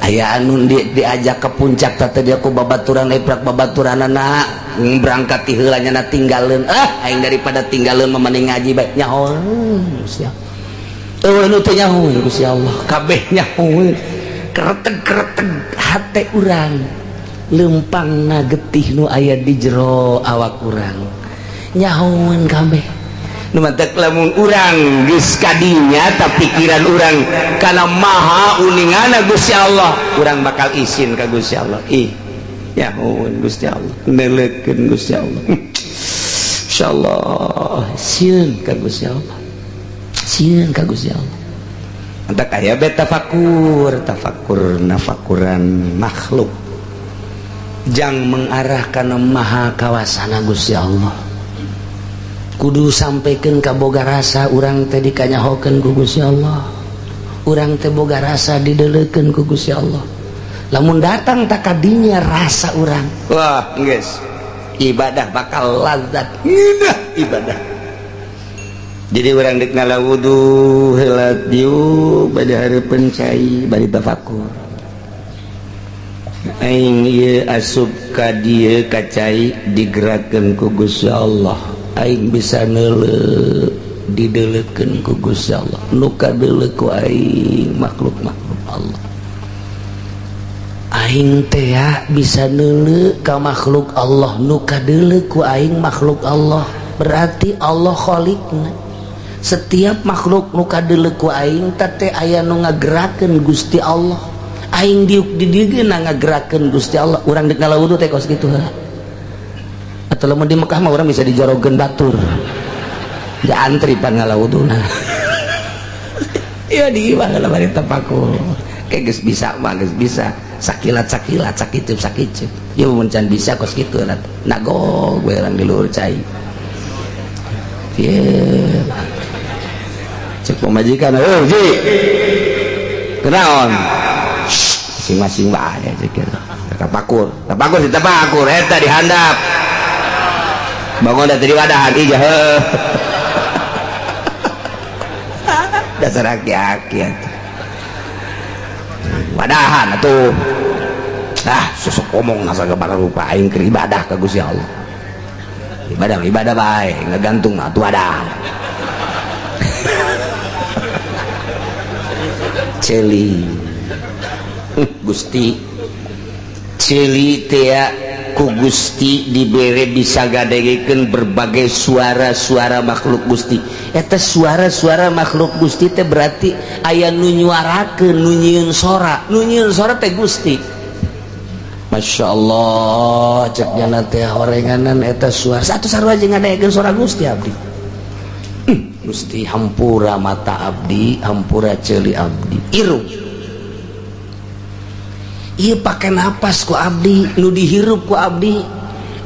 Aya anu diajak ke puncak teh dia ku babaturan eprak babaturanana berangkat ti heula nya tinggalin, ah aing daripada tinggalin mah mending ngaji bae nyahoan Gusti Allah. Eueuh nu teu nyahoan Gusti Allah, kabeh nyahoan. Kereteg-kereteg hate urang, lempangna getih nu aya di jero awak urang, nyahoan kabeh. Nu matak lamun urang geus kadinya ta pikiran urang kana maha uningana Gusti Allah, urang bakal isin ka Gusti Allah. Ih, nyahoan Gusti Allah, neuleukeun Gusti Allah. Insyaallah sieun ka Gusti Allah, sieun ka Gusti Allah. Entak aya be tafakur, tafakur nafakuran makhluk jang mengarah kana maha kawasana Gusti Allah. Kudu sampaikan ka boga rasa urang teh dikanyahokeun ku Gusti Allah, urang teh boga rasa dideulekeun ku Gusti Allah. Lamun datang tak kadinya rasa urang, wah geus ibadah bakal lazat, indah ibadah. Jadi urang dek ngala wudu heula diuk bade hareupeun cai bari tafakur, aing ieu asup ka dieu ka cai digerakkeun ku Gusti Allah, aing bisa neuleuh dideulekeun ku Gusti Allah, nu kadeuleu ku aing makhluk-makhluk Allah. Aing teh bisa neuleuh ka makhluk Allah, nu kadeuleu ku aing makhluk Allah, berarti Allah khaliqna. Setiap makhluk nu kadeuleu ku aing teh aya nu ngagerakeun Gusti Allah. Aing diuk di dieu ge ngagerakeun Gusti Allah. Urang dek ngala wudu teh kos kitu heula. Atau lamun di Mekah mah urang bisa dijorogeun batur. Ja antri pan ngala wuduna. Iya di imah lah bari tafakur. Kayak geus bisa mah geus bisa. Sakilat-sakilat, sakicup sakicup. Ya mun can bisa kos kitu lah. Nagog we urang di luhur cai. Ye. Cek pamajikan, "Oh, Ji. Kenaon?" Masing-masing bae cek gitu. Tapakur, tapakur si tapakur eta di handap. Bangun da tadi wadahan ijah heuh. Dasar aki-aki atuh. Wadahan atuh. Ah, susuk omong nasa rupa aing keur ibadah ka Gusti Allah. Ibadah ibadah bae, ngagantung mah atuh wadah. Celi Gusti celi teh ku Gusti dibere bisa gadegekeun berbagai suara-suara makhluk Gusti. Eta suara-suara makhluk Gusti teh berarti aya nu nyuarakeun, nu nyieun sora, nu nyieun sora teh Gusti. Masya Allah, cek jana teh horenganan eta suara satu sarua jeung ngadegekeun suara Gusti abdi. Gusti hampura mata abdi, hampura ceuli abdi, irung ieu pake napas ku abdi, nu dihirup ku abdi,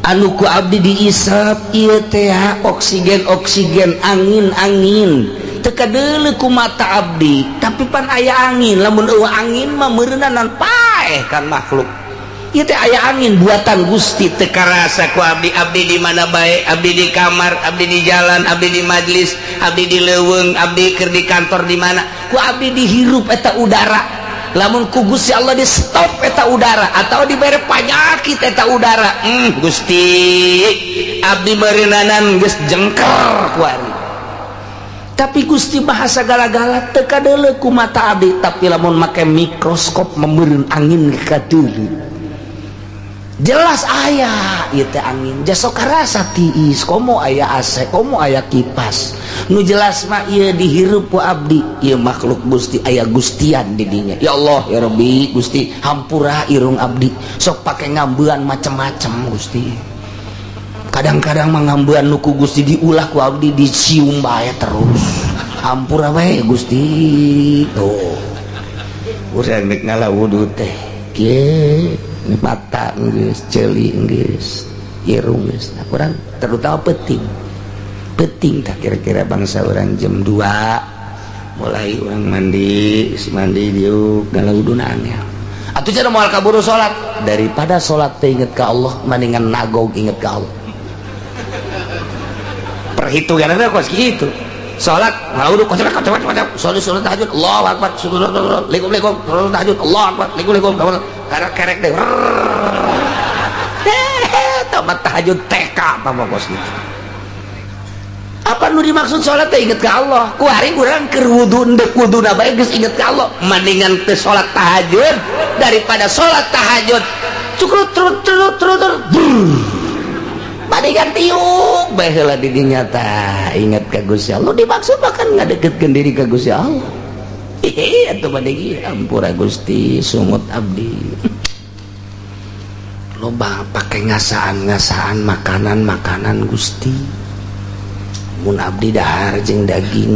anu ku abdi diisap ieu teh oksigen oksigen, angin angin teu kadeuleu ku mata abdi, tapi pan aya angin. Lamun eueuh angin mah meureunan paeh kan makhluk. Ieu teh aya angin buatan Gusti, teu karasa ku abdi. Abdi di mana bae, abdi di kamar, abdi di jalan, abdi di majlis, abdi di leuweung, abdi keur di kantor di mana, ku abdi dihirup eta udara. Lamun ku Gusti Allah di stop eta udara atau dibere panyakit eta udara, Gusti abdi meureunnanan geus jengker kuari. Tapi Gusti bahasa gala-gala teu kadeuleu ku mata abdi, tapi lamun make mikroskop meureun angin kadeuleu jelas aya ieu teh angin. Jasa karasa tiis komo aya AC, komo aya kipas, nu jelas mah ieu dihirup ku abdi, ieu makhluk Gusti, aya Gustian di dinya. Ya Allah ya Rabbi Gusti hampura irung abdi sok pake ngambean macem-macem Gusti. Kadang-kadang mah ngambean nu ku Gusti diulah ku abdi dicium bae terus, hampura we Gusti. Tuh urang rek ngala wudu teh kieu, mata geus, ceuli geus, irung geus. Nah, kurang terutama peting peting tak kira-kira bangsa orang jam 2 mulai orang mandi, mandi diuk ngala wuduna angel atuh cenah moal kaburu salat. Daripada salat teh inget ka Allah, mendingan nagog inget ka Allah. Perhitunganna kos kitu. Salat ngawudu kocok kocok kocok, salat salat tahajud Allahu akbar, likum likum, salat tahajud Allahu akbar, likum likum, karek kerek deh. Tamat tahajud TK apa kos gitu. Apa nu dimaksud salat teh inget ke Allah? Ku hari urang keur wudu, ndek wudu na bae geus inget ka Allah. Mendingan teu salat tahajud daripada salat tahajud cukrut trut trut trut trut. Mendingan tiuk bae heula di dinya tah inget ka Gusti Allah. Dimaksud bahkan ngadeketkeun diri ka Gusti Allah. Ih, atuh mending ampura Gusti, sungut abdi. Loba pake ngasaan-ngasaan makanan-makanan Gusti. Mun abdi dahar jeung daging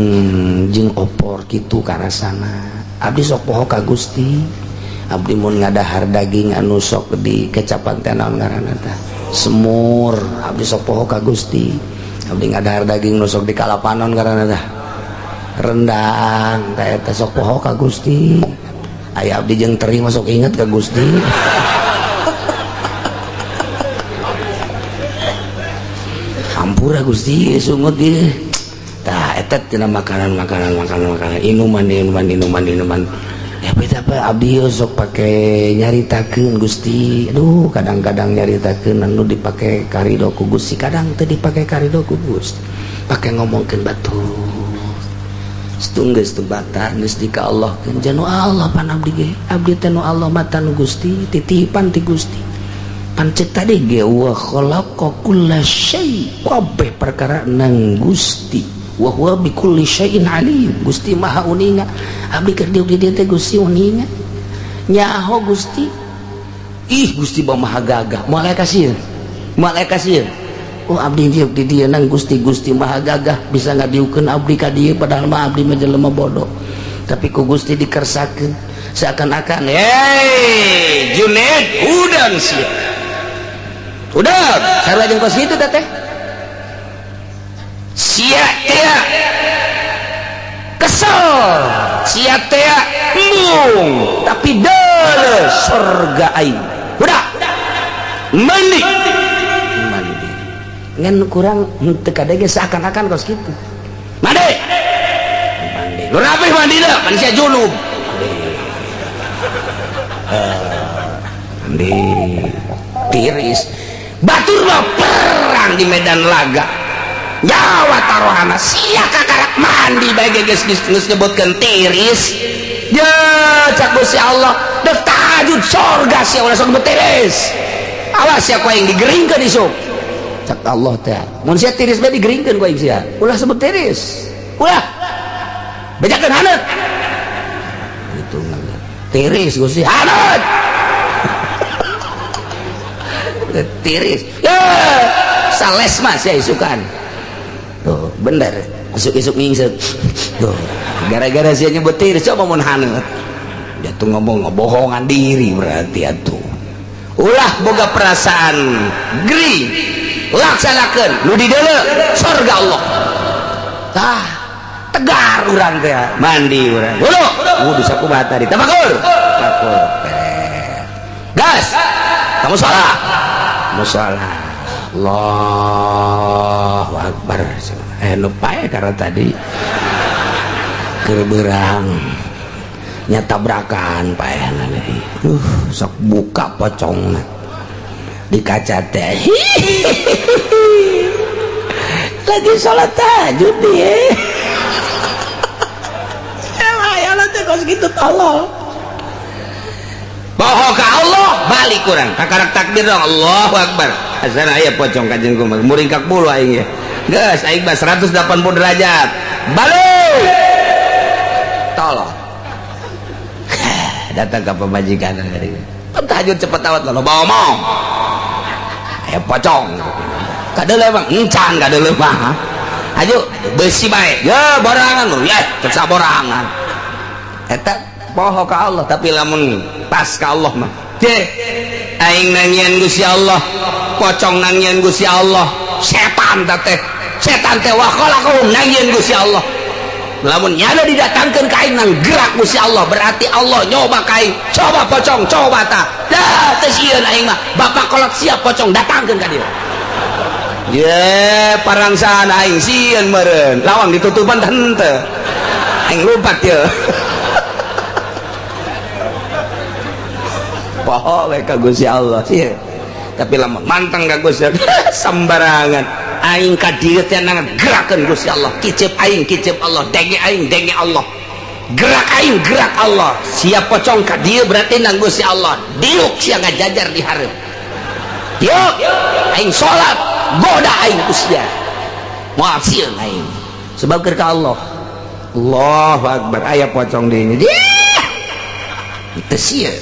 jeung opor kitu karasana. Abdi sok poho ka Gusti. Abdi mun ngadahar daging anu sok di kecapan teh naon ngaranna tah? Semur. Abdi sok poho ka Gusti. Abdi ngadahar daging nu sok di kalapanon ngaranna tah? Rendang. Tah eta sok poho ka Gusti. Aya abdi jeung teri mah sok inget ka Gusti. Ampura Gusti, sungut ieu. Tah eta tina makanan makanan makanan makanan, inuman inuman inuman inuman. Ya beda apa abdi sok pake nyaritakeun Gusti. Aduh, kadang-kadang nyaritakeun anu dipake karido ku Gusti, kadang teu dipake karido ku Gusti. Pake ngomongkeun batur. Geus teu bata geus di ka Allah keun janu Allah pan abdi ge. Abdi teh nu Allah mata nu Gusti, titipan ti Gusti. Pancet tadi ge wa khalaqa kulla syai, kabeh perkara nang Gusti. Wa huwa bi kulli syai'in alim. Gusti Maha uninga. Abdi keur diuk di dieu teh Gusti uninga. Nyaho Gusti. Ih Gusti Maha gagah. Moal aya kasieun. Moal aya kasieun. Oh abdi diuk di dieu nang Gusti, Gusti Maha gagah bisa ngadiukeun abdi ka dieu padahal mah abdi mah jelema bodoh. Tapi ku Gusti dikersakeun seakan-akan, "Hey, Junaid, udang sia." Udah, sarua jeung kos kitu teh. Sia teh kesel, sia teh embung, tapi deuleu surga aing. Udah. Mandi. Mandi. Ngan kurang henteu kadege seakan-akan kos kitu. Mandi. Mandi. Lu rapih mandi dah, pan sia junub. Mandi. Tiris. Batur mah perang di medan laga. Nyawa taruhana sia kakarak mandi bae geus geus nyebutkeun tiris. Ya cak Gusti Allah, dek tahajud surga sia ulah sok tiris. Awas sia ku aing digeringkeun isuk. Cak Allah teh. Mun sia tiris bae digeringkeun ku aing sia. Ulah sebut tiris. Ulah. Bejakeun haneut. Itu tiris Gusti haneut. Tiris ya sales mas ya isukan tuh bener isuk-isuk ngingset tuh gara-gara sia nyebut tiris. Coba mun haneut dia tuh ngomong ngebohongan diri berarti atuh. Ulah boga perasaan gering, laksanakeun nu di deuleu surga Allah. Tah tegar urang teh mandi urang wudu wudu sakumaha tadi tafakur tafakur gas kamu sholat musola Allahu akbar. Lupa ya karena tadi keur beurang nya tabrakan paehna deui. Sok buka pocongna di kaca teh. Lagi sholat tahajud dia. Emang teh kos kitu tolol. Bohong ka Allah balik kurang kakarak takbir dong Allahu akbar. Asana aya pocong kajeun kumaha muringkak bulu aing ya. Geus aing mah 180 derajat. Balik. Tolong. Datang ke pemajikan dari. Tahajud cepet awat lo bawa omong. Aya pocong. Kadeuleu emang encan kadeuleu mah. Ayo besi bae. Ya borangan lu ya cek saborangan. Eta poho ka Allah tapi lamun pas ka Allah mah. Ceh aing nangian Gusti Allah, pocong nangian Gusti Allah, setan teh. Setan teh wa khalaqahum nangian Gusti Allah. Lamun nyana didatangkeun ka aing nang gerak Gusti Allah, berarti Allah nyoba ka aing. Coba pocong, coba ta. Dah teu sieun aing mah. Bapak kolot siap pocong datangkeun ka dieu. Ye, parangsaan aing sieun meureun. Lawang ditutupan henteu. Aing lompat ye. Poho we ka Gusti Allah sieun. Tapi lamun manteng ka Gusti Allah sembarangan. Aing ka dieu teh gerakeun Gusti Allah. Kicep aing kicep Allah, denge aing denge Allah. Gerak aing gerak Allah. Siap pocong ka dieu berarti nang Gusti Allah. Diuk sia ngajajar di hareup. Diuk aing salat goda aing ku sia. Moal sieun aing. Sebab keur ka Allah. Allahu akbar aya pocong di ini. Teu sieun.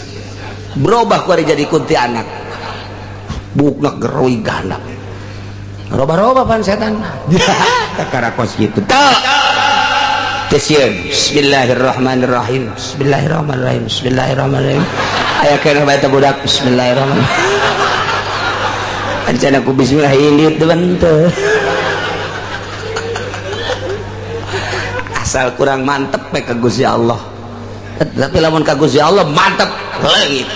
Berubah ku ari jadi kuntilanak. Bukna geroi gandap. Roba-roba pan setan. Kakara kos kitu. Teu. Teu sieun. Bismillahirrahmanirrahim. Bismillahirrahmanirrahim. Bismillahirrahmanirrahim. Aya keneh bae teh budak. Bismillahirrahmanirrahim. Ancana ku bismillah indit teu. Asal kurang mantep we ka Gusti Allah. Tapi lamun ka Gusti Allah mantep leungit.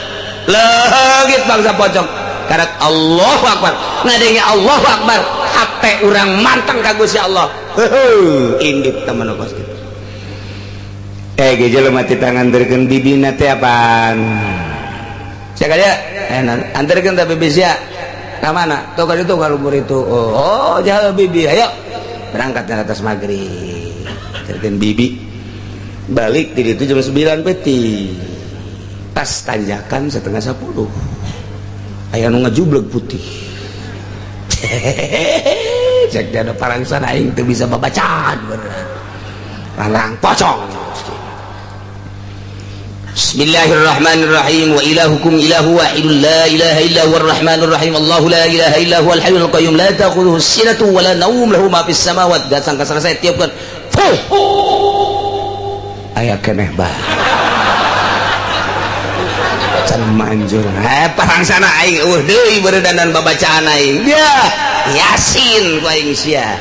Leungit bangsa pocong. Karak Allahu Akbar. Ngadenge Allahu Akbar. Hate urang manteng ka Gusti Allah. Heuh, indit teman kos kitu. Ge jelema teh tanganterkeun bibina teh apaan? Sia ka dieu? Anterkeun teh bibi sia. Ka mana? Tuh ka ditu ka luhur itu. Oh, jaha bibi. Ayo. Berangkat ke atas maghrib. Anterkeun bibi. Balik di ditu jam 9 peti. Pas tanjakan 9:30. Aya nu ngajubleg putih. Cek dia ada parangsan aing teu bisa babacaan bener. Larang pocong. Bismillahirrahmanirrahim. Wa ilahukum ilahu wahidun la ilaha illa huwar rahmanur rahim. Allahu la ilaha illa huwal hayyul qayyum la ta'khudhuhu sinatun wa la naum lahu ma fis samawati. Datang ka selesai tiupkeun. Fuh. Aya keneh bae. Can manjur. Parangsana aing eueuh deui beuredanan babacaan aing. Ya, Yasin ku aing sia.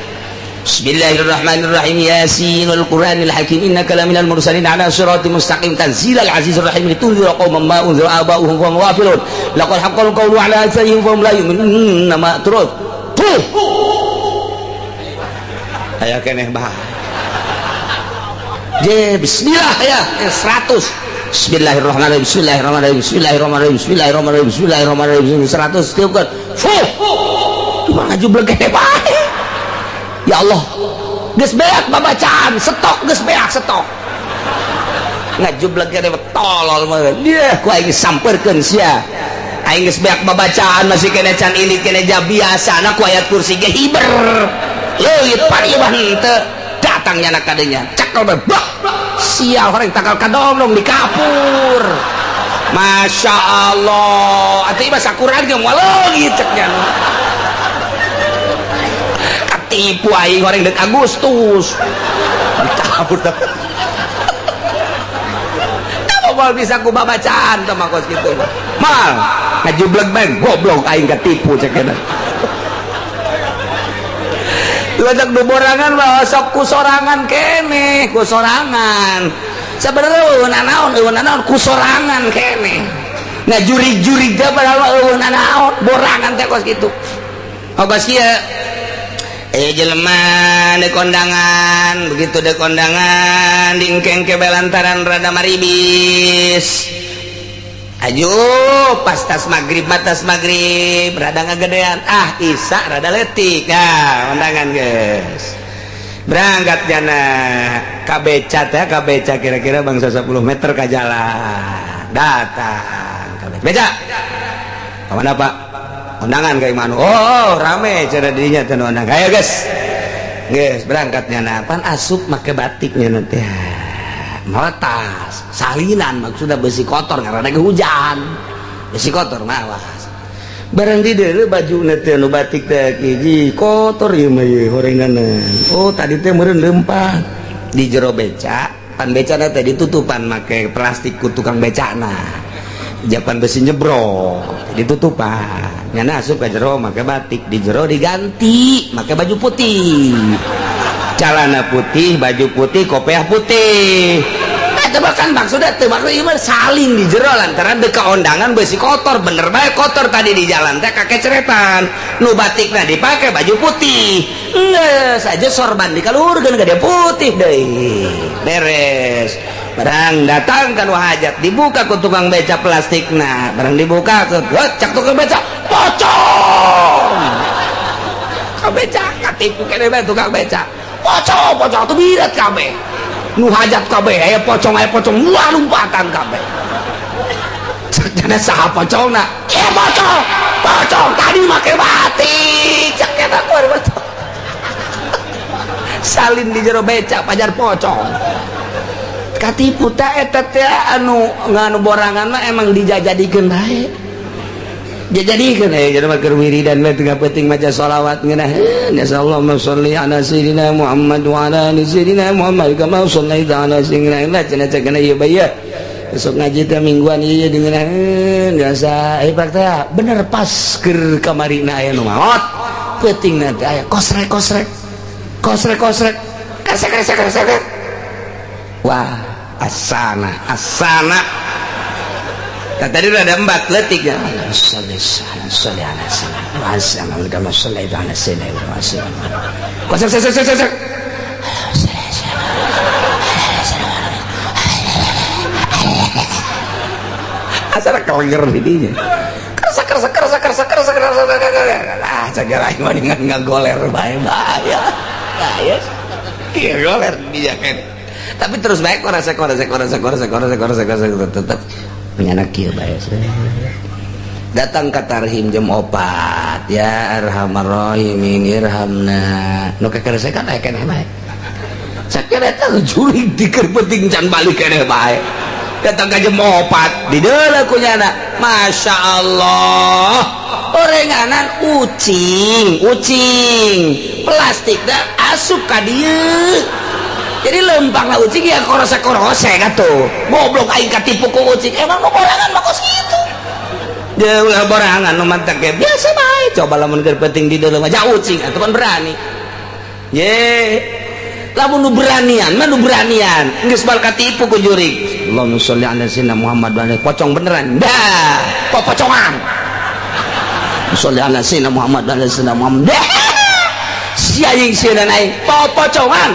Bismillahirrahmanirrahim. Yasin wal Qur'anil Hakim innaka laminal mursalin ala siratim mustaqim tanzilal azizir rahim litunzira qauman ma unzira aba'uhum wa hum ghafilun. Laqad haqqal qawlu ala aktsarihim fa hum la yu'minun. Nama terus. Tuh. Aya keneh bae. Je bismillah ya 100. Bismillahirrahmanirrahim. Bismillahirrahmanirrahim. Bismillahirrahmanirrahim. Bismillahirrahmanirrahim. Bismillahirrahmanirrahim. 100 tiupkeun. Fuh. Cuma ngajubleg keneh bae. Ya Allah, geus beak babacaan, stok geus beak stok. Ngajubleg keneh tolol mah. Dia ku aing sampeurkeun sia. Aing geus beak babacaan masih keneh can indit keneh ja biasana ku ayat kursi ge hiber. Leuit pari mah henteu. Datang nyana kadenya. Cekel bae. Sial horeng takal kadongdong di kapur. Masya Allah. Atuh ieu mah sakuran ge moal leungit cek nya. Katipu aing horeng deuk Agustus. Dicabut. Kamu moal bisa ku babacaan teh mah kos kitu. Mal ngajubleg bae goblok aing katipu cek eta. Lajak du borangan mah sok ku sorangan keneh, ku sorangan. Sabenerna eueuh nanaon, eueuh nanaon ku sorangan keneh. Ngajurig-jurig teh padahal mah eueuh nanaon, borangan teh kos kitu. Oh kos kieu. Jelema di kondangan, begitu di kondangan diengkeng ke belantaran rada maribis. Ayo pas tas maghrib, tas maghrib rada ngagedean, ah isa rada letik. Nah, kondangan guys. Berangkat jana ka beca teh, ka beca kira-kira bangsa 10 meter ka jalan. Datang ka beca. Beca. Ka mana, Pak? Kondangan ka imah. Oh, rame cara dirinya teh kondangan. Ayo guys. Guys, berangkatnya nah, pan asup make batiknya nanti. Meletas salinan maksudnya besi kotor karena ada hujan besi kotor mawas barang di deuleu baju teh nu batik teh hiji kotor ieu mah ieu horenganan. Oh tadi teh meureun leumpang di jero beca pan becana teh ditutupan make plastik ku tukang becana japan besi nyebrok ditutupan nyana asup ka jero make batik di jero diganti make baju putih, celana putih, baju putih, kopiah putih. Eta bahkan maksudnya teu maksud ieu mah saling di jero lantaran deka ondangan besi kotor, bener bae kotor tadi di jalan teh kakeceretan. Nu batikna dipake baju putih. Geus aja sorban dikaluhurkeun ka dia putih deui. Beres. Barang datang kan hajat dibuka ku tukang beca plastikna, barang dibuka ku cak tukang beca, pocong. Tukang beca katipu keneh bae tukang beca. Pocong, pocong tuh birat kabeh. Nu hajat kabeh aya pocong, aya pocong, wah lompatan kabeh. Cek saha pocongna? Ieu pocong. Pocong tadi make batik. Cek eta pocong. Salin di jero beca pajar pocong. Katipu ta eta teh anu nganu borangan mah emang dijajadikeun bae. Dijadikeun aya jadi mah keur wiridan we tengah peuting maca sholawat ngeunaheun ya Allahumma sholli ala sayyidina Muhammad wa ala ali sayyidina Muhammad kama shallaita ala sayyidina Muhammad cenah cekna ieu bae ya. Besok ngaji teh mingguan ieu dengeun biasa eh pak teh bener pas keur kamarina aya nu maot peutingna teh aya kosrek kosrek kosrek kosrek kresek kresek kresek. Wah, asana asana. Nah, tadi udah ada empat letik ya. Sholli sholli ala sayyidina kama shallaita ala sayyidina Ibrahim. Kosrek kosrek kosrek kosrek. Asal kelenger didinya. Kerasa kerasa kerasa kerasa kerasa kerasa kerasa. Ah, cagar aing mah dengan ngagoler bae bahaya. Bahaya. Iya goler dia kan. Tapi terus baik korasa korasa korasa korasa korasa korasa korasa tetep menyanak kieu bae. Datang ke tarhim jam 4 ya arhamar rahimin irhamna. Nu kekerasa kan aya keneh bae. Sakira eta jurig diker penting can balik keneh bae. Datang ke jam 4 di deuleu kunyana. Masya Allah. Orenganan ucing, ucing plastik dah asup ka dieu. Jadi lempang lah ucing ya korose-korose atuh. Goblok aing katipu ku ucing. Emang nu borangan mah kos kitu. Dia ulah borangan nu mantak ge biasa bae. Coba lamun keur penting di dalam aja ucing atuh kan berani. Ye. Lamun nu beranian mah nu beranian. Geus bal katipu ku jurig. Allahumma sholli ala sayyidina Muhammad wa ala pocong beneran. Dah, popocongan. Sholli ala sayyidina Muhammad wa ala sayyidina Muhammad. Dah. Si aing sieun aing popocongan.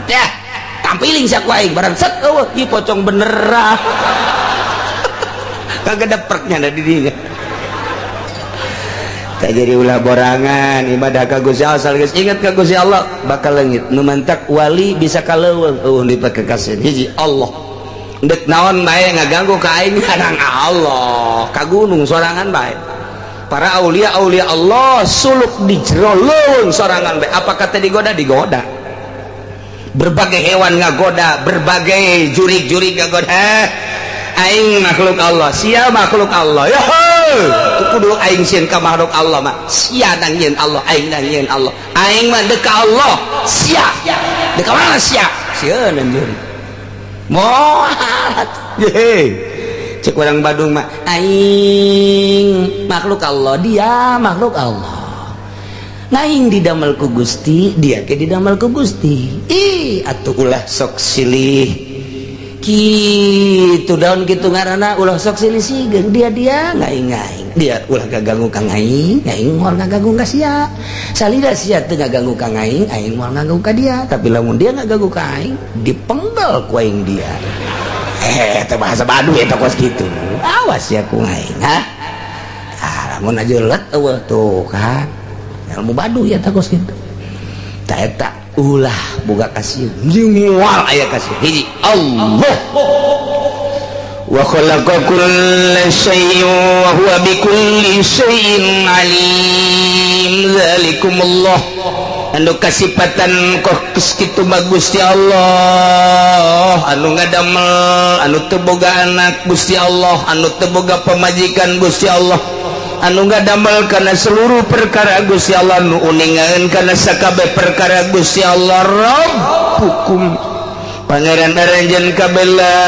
Dah, tampiling sia ku aing barang set eueuh ieu pocong beneran. Kagak depreknya da di dinya. Tak jadi ulah borangan ibadah ka Gusti Allah asal geus ingat ka Gusti Allah bakal leungit. Nu mantak wali bisa ka leuweung eueuh dipake kasih hiji Allah. Deuk naon bae ngaganggu ka aing kadang Allah ka gunung sorangan bae. Para aulia aulia Allah suluk di jero leuweung sorangan bae. Apa kata digoda? Digoda. Berbagai hewan ngagoda, berbagai jurig-jurig ngagoda. Aing makhluk Allah, sia makhluk Allah. Ya kudu aing sieun ka makhluk Allah mah. Sia nang nyieun Allah, aing nang nyieun Allah. Aing mah deuk ka Allah, sia. Deuk ka mana sia? Sieun jurig. Moal. Ye. Cek orang Badung mah, aing makhluk Allah, dia makhluk Allah. Ngaing didamel ku Gusti, dia ke didamel ku Gusti. Ih, atuh ulah sok silih. Kitu daun kitu ngaranna ulah sok silih sigeung dia dia ngaing ngaing. Dia ulah gaganggu ka ngaing, ngaing moal ngaganggu ka sia. Salida sia teu ngaganggu ka ngaing, aing moal ngaganggu ka dia. Tapi lamun dia ngaganggu ka aing, dipenggal ku aing dia. Teh bahasa Baduy eta kos kitu. Awas ya ku ngaing, ha? Ah, lamun aja let eueuh tuh kan. Ilmu Baduy ya kos kitu. Ta eta ulah boga kasih moal aya kasih hiji Allah. Wa khalaqa kulla syai'in wa huwa bikulli syai'in alim. Zalikumullah. Anu kasipatan kos kitu mah Gusti Allah, anu ngadamel, anu teu boga anak Gusti Allah, anu teu boga pamajikan Gusti Allah, anu ngadamel kana seluruh perkara Gusti Allah, nu uningan kana sakabeh perkara Gusti Allah. Rabbukum pangeran aranjeun kabeh la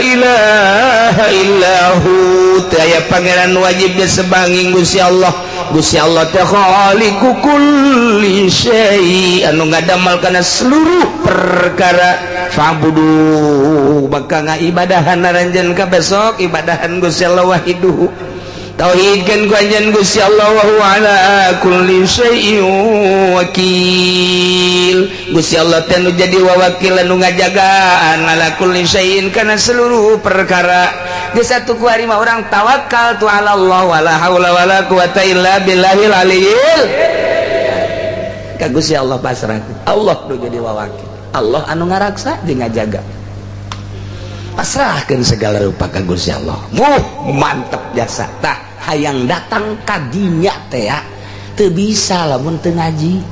ilaha illahu. Teu aya pangeran wajib disebanging Gusti Allah. Gusti Allah teh khaliqu kulli syai, anu ngadamel kana seluruh perkara. Fa'budu bakal ngaibadahan aranjeun ka besok ibadahan Gusti Allah wahiduhu tauhidkeun ku anjeun Gusti Allah wa huwa ala kulli syai'in wakil. Gusti Allah teh nu jadi wawakilan, nu ngajagaan, ala kulli syai'in kana seluruh perkara. Di satu ku hari mah urang tawakal tu ala Allah, wala haula wala quwata illa billahil aliyil ka Gusti Allah pasrah. Allah nu jadi wawakil, Allah anu ngaraksa jeung ngajaga. Pasrahkeun segala rupa ka Gusti Allah. Muh mantep jasa. Tah, hayang datang ka dinya teh ya teu bisa lamun teu ngaji,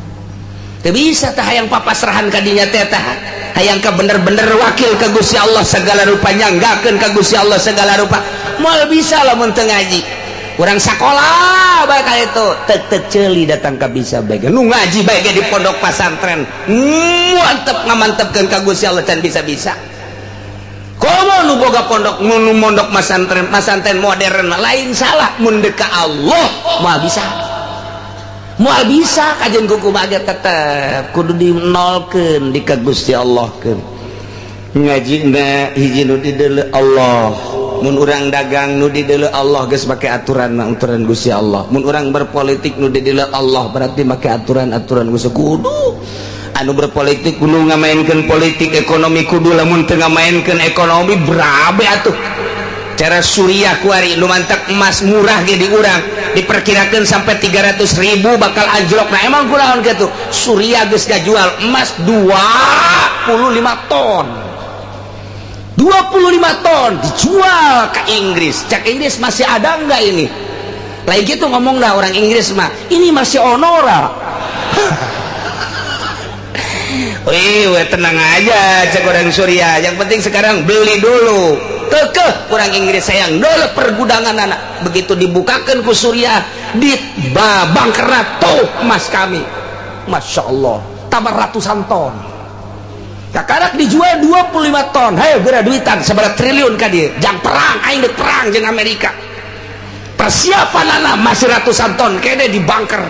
teu bisa. Tah, hayang papasrahan ka dinya teh, tah hayang ka bener-bener wakil ka Gusti Allah segala rupa, nyanggakeun ka Gusti Allah segala rupa, moal bisa lamun teu ngaji. Urang sakolah bakal itu tek tek ceuli datang ka bisa bae. Nu ngaji bae di pondok pasantren mantep, ngamantepkeun ka Gusti Allah can bisa-bisa. Komo nu boga pondok, nu mondok masantren, masantren modern lain salah, mun deuk ka Allah moal bisa, moal bisa. Kajen kuku mah tetep kudu dinolkeun di ka Gusti Allah keun. Ngaji na hiji nu dideuleu Allah, mun urang dagang nu dideuleu Allah, geus make aturan mah aturan Gusti Allah. Mun urang berpolitik nu dideuleu Allah, berarti make aturan-aturan Gusti. Kudu anu berpolitik kudu ngamainkeun politik ekonomi, kudu. Lamun teu ngamainkeun ekonomi berabe atuh cara Suriah kuari nu mantak emas murah ge di urang diperkirakan sampai 300 ribu bakal anjlok. Nah, emang kunaon gitu Suriah geus ngajual emas 25 ton, 25 ton dijual ke Inggris. Cak Inggris, "Masih ada enggak ini?" Lain gitu ngomong dah orang Inggris mah, "Ini masih onora." "Wih, tenang aja," cek orang Suriah, "yang penting sekarang beli dulu." Kekeh orang Inggris sayang dulu pergudangan anak. Begitu dibukakan ku Suriah di babang tuh emas kami, Masya Allah, tambah ratusan ton. Kakarak dijual 25 ton. Hayo geura duitan seberapa triliun ka dia jang perang. Aing dek perang jeung Amerika, persiapan anak masih ratusan ton kene di bunker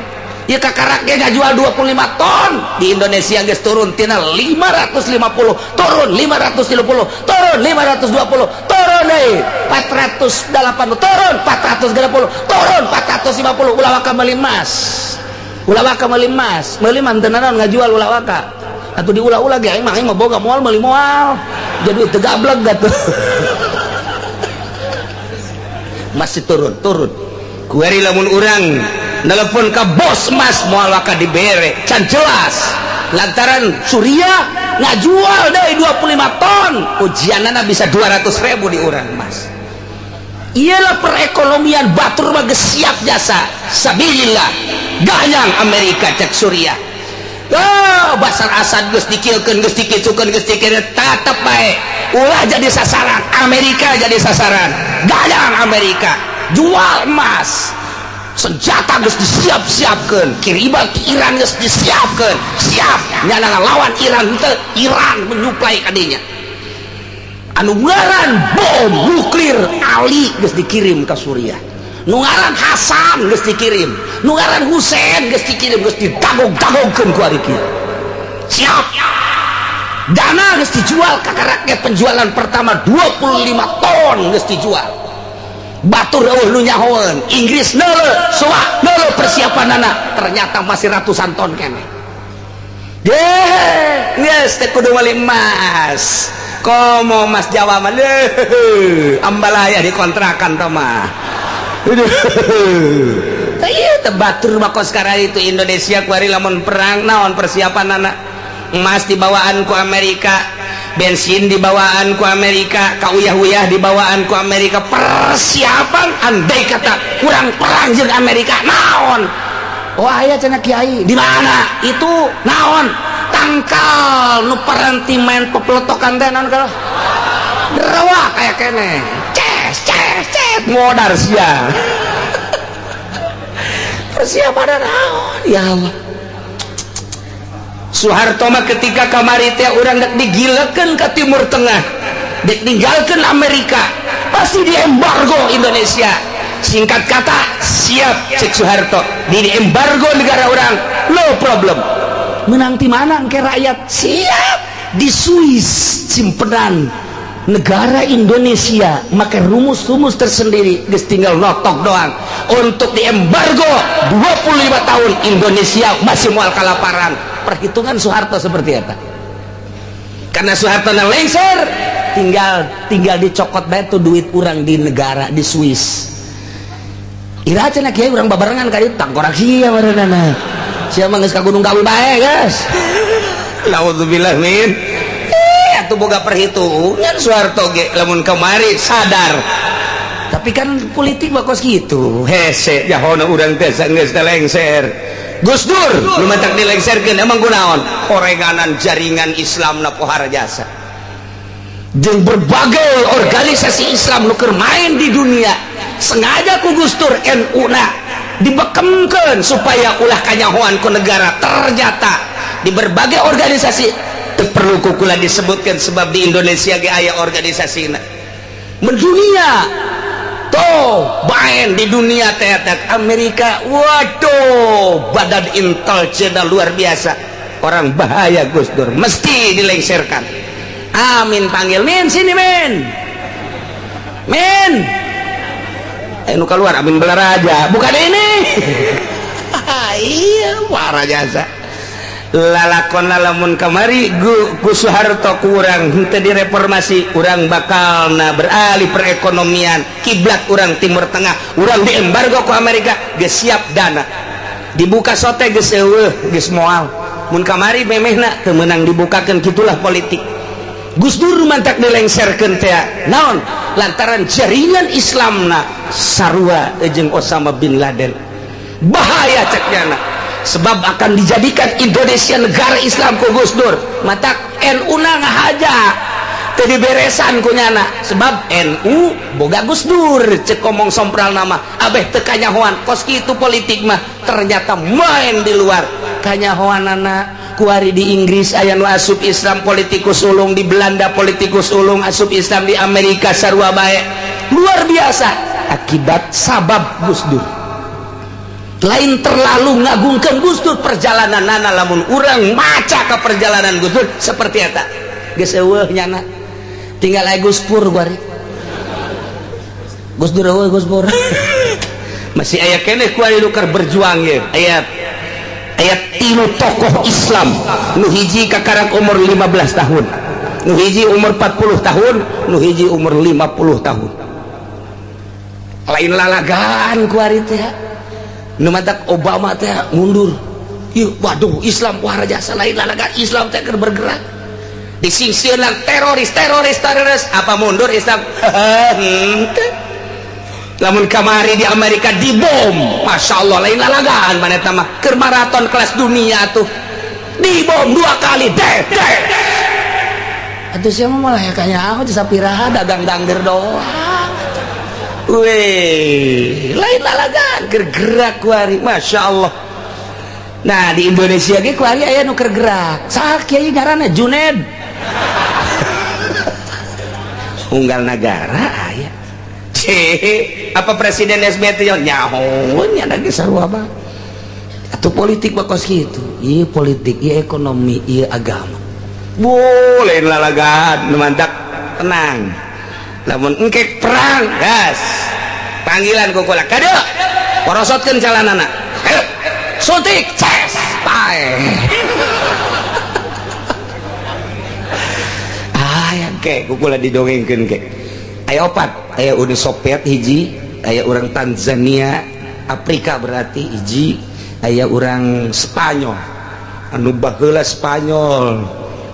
ya. Kakarak ge ngajual 25 ton di Indonesia geus turun tina 550, turun 530, turun 520, turun deui 480, turun 430, turun 450. Ulah waka meuli emas, ulah waka meuli emas, meuli mah teu naon, ngajual ulah waka atuh. Diulah-ulah ge aing mah boga moal meuli, moal jadi teu gablek atuh. Masih turun turun kuari. Lamun urang nelpon ke bos emas moal waka dibere, can jelas, lantaran Suriah ngajual dari 25 ton, ujianana bisa 200 ribu di urang emas. Iyalah, perekonomian batur mah geus siap jasa. Sabilillah ganyang Amerika, cek Suriah. Oh, Basar Asad geus dikilkeun, geus dikitukeun, geus dikira, tetep bae ulah jadi sasaran Amerika, jadi sasaran gayang Amerika. Jual emas, senjata geus disiap-siapkeun, kiriman ke Iran geus disiapkeun, siap nyana lawan Iran. Teu Iran menyuplai kadinya anu ngaran bom nuklir Ali geus dikirim ke Suriah, nu ngaran Hasan geus dikirim, nu ngaran Husain geus dikirim, geus didagog-dagogkeun ku ari kieu. Siap dana geus dijual kakaraknya, penjualan pertama 25 ton geus dijual. Batur eueuh nu nyahoeun. Inggris neuleuh, soa neuleuh persiapanana, ternyata masih ratusan ton keneh. Deh, geus teh kudu meuli emas. Komo emas Jawa mah deuh, ambalaya dikontrakan tah mah. Iya, batur mah kos sekarang itu. Indonesia kuari lamun perang naon persiapan anak? Emas dibawaan ku Amerika, bensin dibawaan ku Amerika, kauyah-uyah dibawaan ku Amerika. Persiapan andai kata kurang perang jeung Amerika naon? Oh, aya cenah kiai di mana itu naon tangkal nu paranti main pepeletokan teh naon, kalau rawa kayak kene ces ces ces modar sia. Persiapan naon, ya Allah? Soeharto mah ketika kamari teh urang dek digilekeun ke Timur Tengah, dek ninggalkeun Amerika, pasti diembargo Indonesia. Singkat kata, siap cek Soeharto, di embargo negara orang no problem. Menang di mana ke rakyat siap. Di Swiss simpenan negara Indonesia make rumus-rumus tersendiri, geus tinggal notok doang untuk diembargo 25 tahun Indonesia masih moal kalaparan. Perhitungan Soeharto seperti apa? Karena Soeharto na lengser, tinggal tinggal dicokot bae tuh duit urang di negara di Swiss. Ira cenah kiai urang babarengan ka dieu, tangkorak sia barenana. Sia mah geus ka Gunung Kawi bae, guys. Naudzubillah min. Atuh boga perhitungan Soeharto ge lamun kamari sadar. Tapi kan politik mah kos kitu. Hese jahona urang teh geus teh lengser. Gus Dur nu matak dilengserkeun emang kunaon? Horenganan jaringan Islam na pohara jasa. Jeung berbagai organisasi Islam nu keur main di dunia sengaja ku Gus Dur NU na dibekemkeun supaya ulah kanyahoan ku negara. Ternyata di berbagai organisasi teu perlu ku kula disebutkan sebab di Indonesia ge aya organisasina mendunia tuh main di dunia teh. Amerika, waduh, badan intelijen luar biasa, orang bahaya Gus Dur mesti dilengserkan. Amin panggil, "Min, sini Min, Min." Eh, nu keluar Amin Balaraja, bukan ini. Iya, parah jasa lalakon. Lamun kamari ku Soeharto kurang henteu direformasi, urang bakal na beralih perekonomian, kiblat urang Timur Tengah, urang diembargo ku Amerika. Geus siap dana dibuka sote geus eueuh, geus moal mun kamari memehna teu meunang dibukakeun. Kitulah politik. Gus Dur mantak dilengserkeun teh naon? Lantaran jaringan Islamna sarua jeung Osama bin Laden, bahaya cek nyana, sebab akan dijadikan Indonesia negara Islam ku Gus Dur. Matak NU na ngahaja teu diberesan ku nyana, sebab NU boga Gus Dur cek ngomong sompral nama abeh teu kanyahoan. Kos kitu politik mah. Ternyata main di luar kanyahoanana. Kuari di Inggris aya nu asup Islam, politikus ulung, di Belanda politikus ulung asup Islam, di Amerika sarua bae. Luar biasa akibat sabab Gus Dur. Lain terlalu ngagungkan Gus Dur perjalanan nana, lamun urang maca ke perjalanan Gus Dur seperti eta geus eueuh nyana, tinggal aya Gus Pur kuari. Gus Dur eueuh, Gus Pur masih aya keneh kuari nu keur berjuang ye. Aya aya tilu tokoh Islam, nu hiji kakarak umur 15 tahun, nu hiji umur 40 tahun, nu hiji umur 50 tahun. Lain lalagan kuari teh. Nu matak Obama teh mundur. Ih, waduh, Islam wah jasa. Lain lalagan, Islam teh keur bergerak, disingsieunan teroris, teroris, teroris. Apa mundur Islam? Henteu. Lamun kamari di Amerika dibom, Masya Allah, lain lalagan mana eta mah, keur maraton kelas dunia tuh dibom dua kali deh deh. Atuh siapa malah ya kayaknya aku sapiraha dagang dangder doang. Weh, lain lalagan keur gerak kuari, Masya Allah. Nah, di Indonesia ge kuari aya nu keur gerak. Saha kiai ngaranna? Juned unggal negara aya. Cih, apa Presiden SBY teh nyaho nya lagi sarua mah. Atuh politik mah kos kitu. Ieu politik, ieu ekonomi, ieu agama. Boleh lalagan, nu mantak tenang. Lamun engkek perang, gas. Panggilan ku kula. Kade. Porosotkeun calanana. Ayo. Suntik, ces, pae. Ah, ya ke ku kula didongengkeun ke. Aya opat, aya Uni Soviet hiji, aya orang Tanzania, Afrika berarti hiji, aya orang Spanyol. Anu baheula Spanyol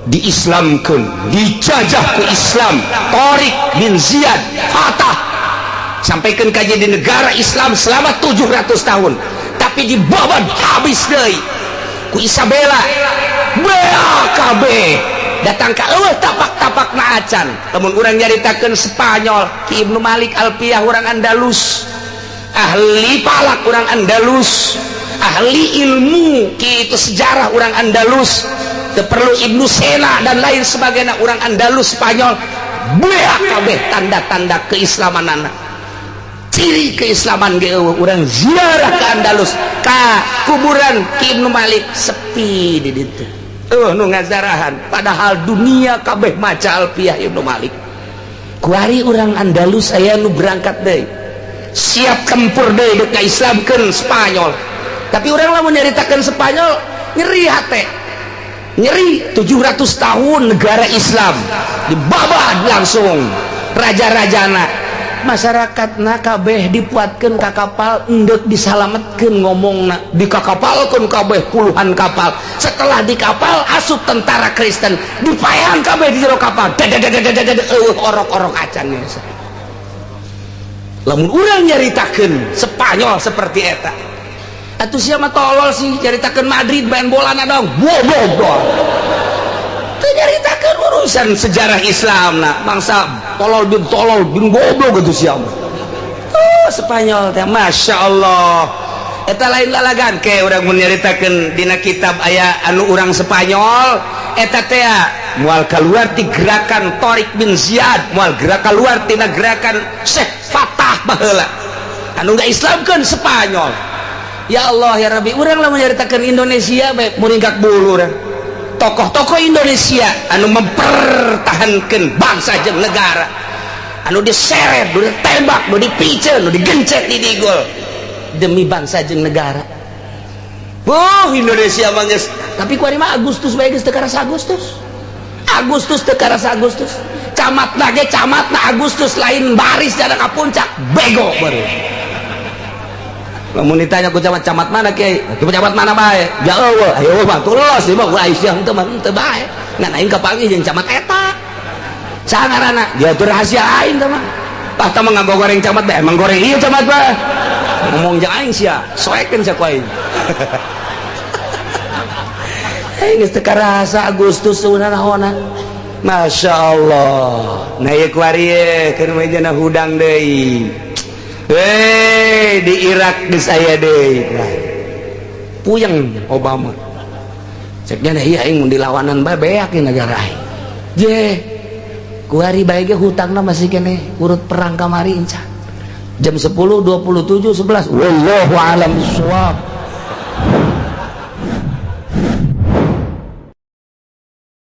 diislamkeun, dijajah ku Islam, Tariq bin Ziyad fatah sampaikan kaji di negara Islam selama 700 tahun, tapi dibabat habis deui ku Isabella. BAKB datang ka eueuh tapak-tapak na acan. Lamun urang nyaritakeun Spanyol, Ki Ibnu Malik Alfiyah orang Andalus, ahli palak orang Andalus, ahli ilmu kitu sejarah orang Andalus, teu perlu Ibnu Sena dan lain sebagainya, orang Andalus Spanyol BAKB tanda-tanda keislamanana, ciri keislaman ge eueuh. Urang ziarah ke Andalus, ka kuburan Ki Ibnu Malik, sepi di ditu. Eueuh nu ngazarahan, padahal dunia kabeh maca Alfiyah Ibnu Malik. Kuari urang Andalus aya nu berangkat deui, siap tempur deui dek Islamkeun Spanyol. Tapi urang lamun nyaritakeun Spanyol, nyeri hate, nyeri. 700 tahun negara Islam dibabad langsung, raja-rajana, masyarakat na kabeh dipuatkeun ka kapal, endek disalametkeun. Ngomongna dikakapalkeun kabeh, puluhan kapal. Setelah di kapal, asup tentara Kristen, dipaehan kabeh di jero kapal. Eueuh orok-orok acan. Lamun urang nyaritakeun Spanyol seperti eta, atuh sia mah tolol sih, nyaritakeun Madrid main bola na dong bobo. Teu nyaritakeun urusan sejarah Islam. Nah, bangsa tolol bin goblok gitu sia mah. Oh, Spanyol teh, Masya Allah, eta lain lalagan ke urang mun nyaritakeun. Dina kitab aya anu urang Spanyol eta teh moal keluar ti gerakan Tariq bin Ziyad, moal gerak keluar tina gerakan Syekh Fatah baheula anu nggak Islamkeun Spanyol. Ya Allah ya Rabbi, urang lamun nyaritakeun Indonesia bae muringkak bulu urang. Tokoh-tokoh Indonesia anu mempertahankan bangsa jeung negara, anu diseret, nu ditembak, nu dipiceun, nu digencet di digol demi bangsa jeung negara. Wuh, Indonesia mah geus. Tapi kuari mah Agustus bae geus teu karasa Agustus. Agustus teu karasa Agustus. Camat ge camat na Agustus lain baris jada ka puncak, bego baru. Lamun ditanya ku camat, camat mana, Kiai? Ku camat mana bae? Ya eueuh, ayo mah tulos ieu mah ku Aisyah henteu mah henteu bae. Ngan aing kapanggih jeung camat eta. Saha ngaranna? Dia tuh rahasia aing teh mah. Tah, tah mah goreng camat bae, emang goreng ieu camat bae. Ngomong jeung aing sia, soekeun sia ku aing. Aing geus teu karasa Agustus naonna. Masya Allah. Nah, ieu kuari keur mah hudang deui. Hei, di Irak geus aya deui. Puyeng Obama. Ceknya iya, aing mun dilawanan bae beak di negara aing. Je. Kuari bae ge hutangna masih keneh urut perang kamari inca. Jam 10.27 11. Wallahu alam bissawab.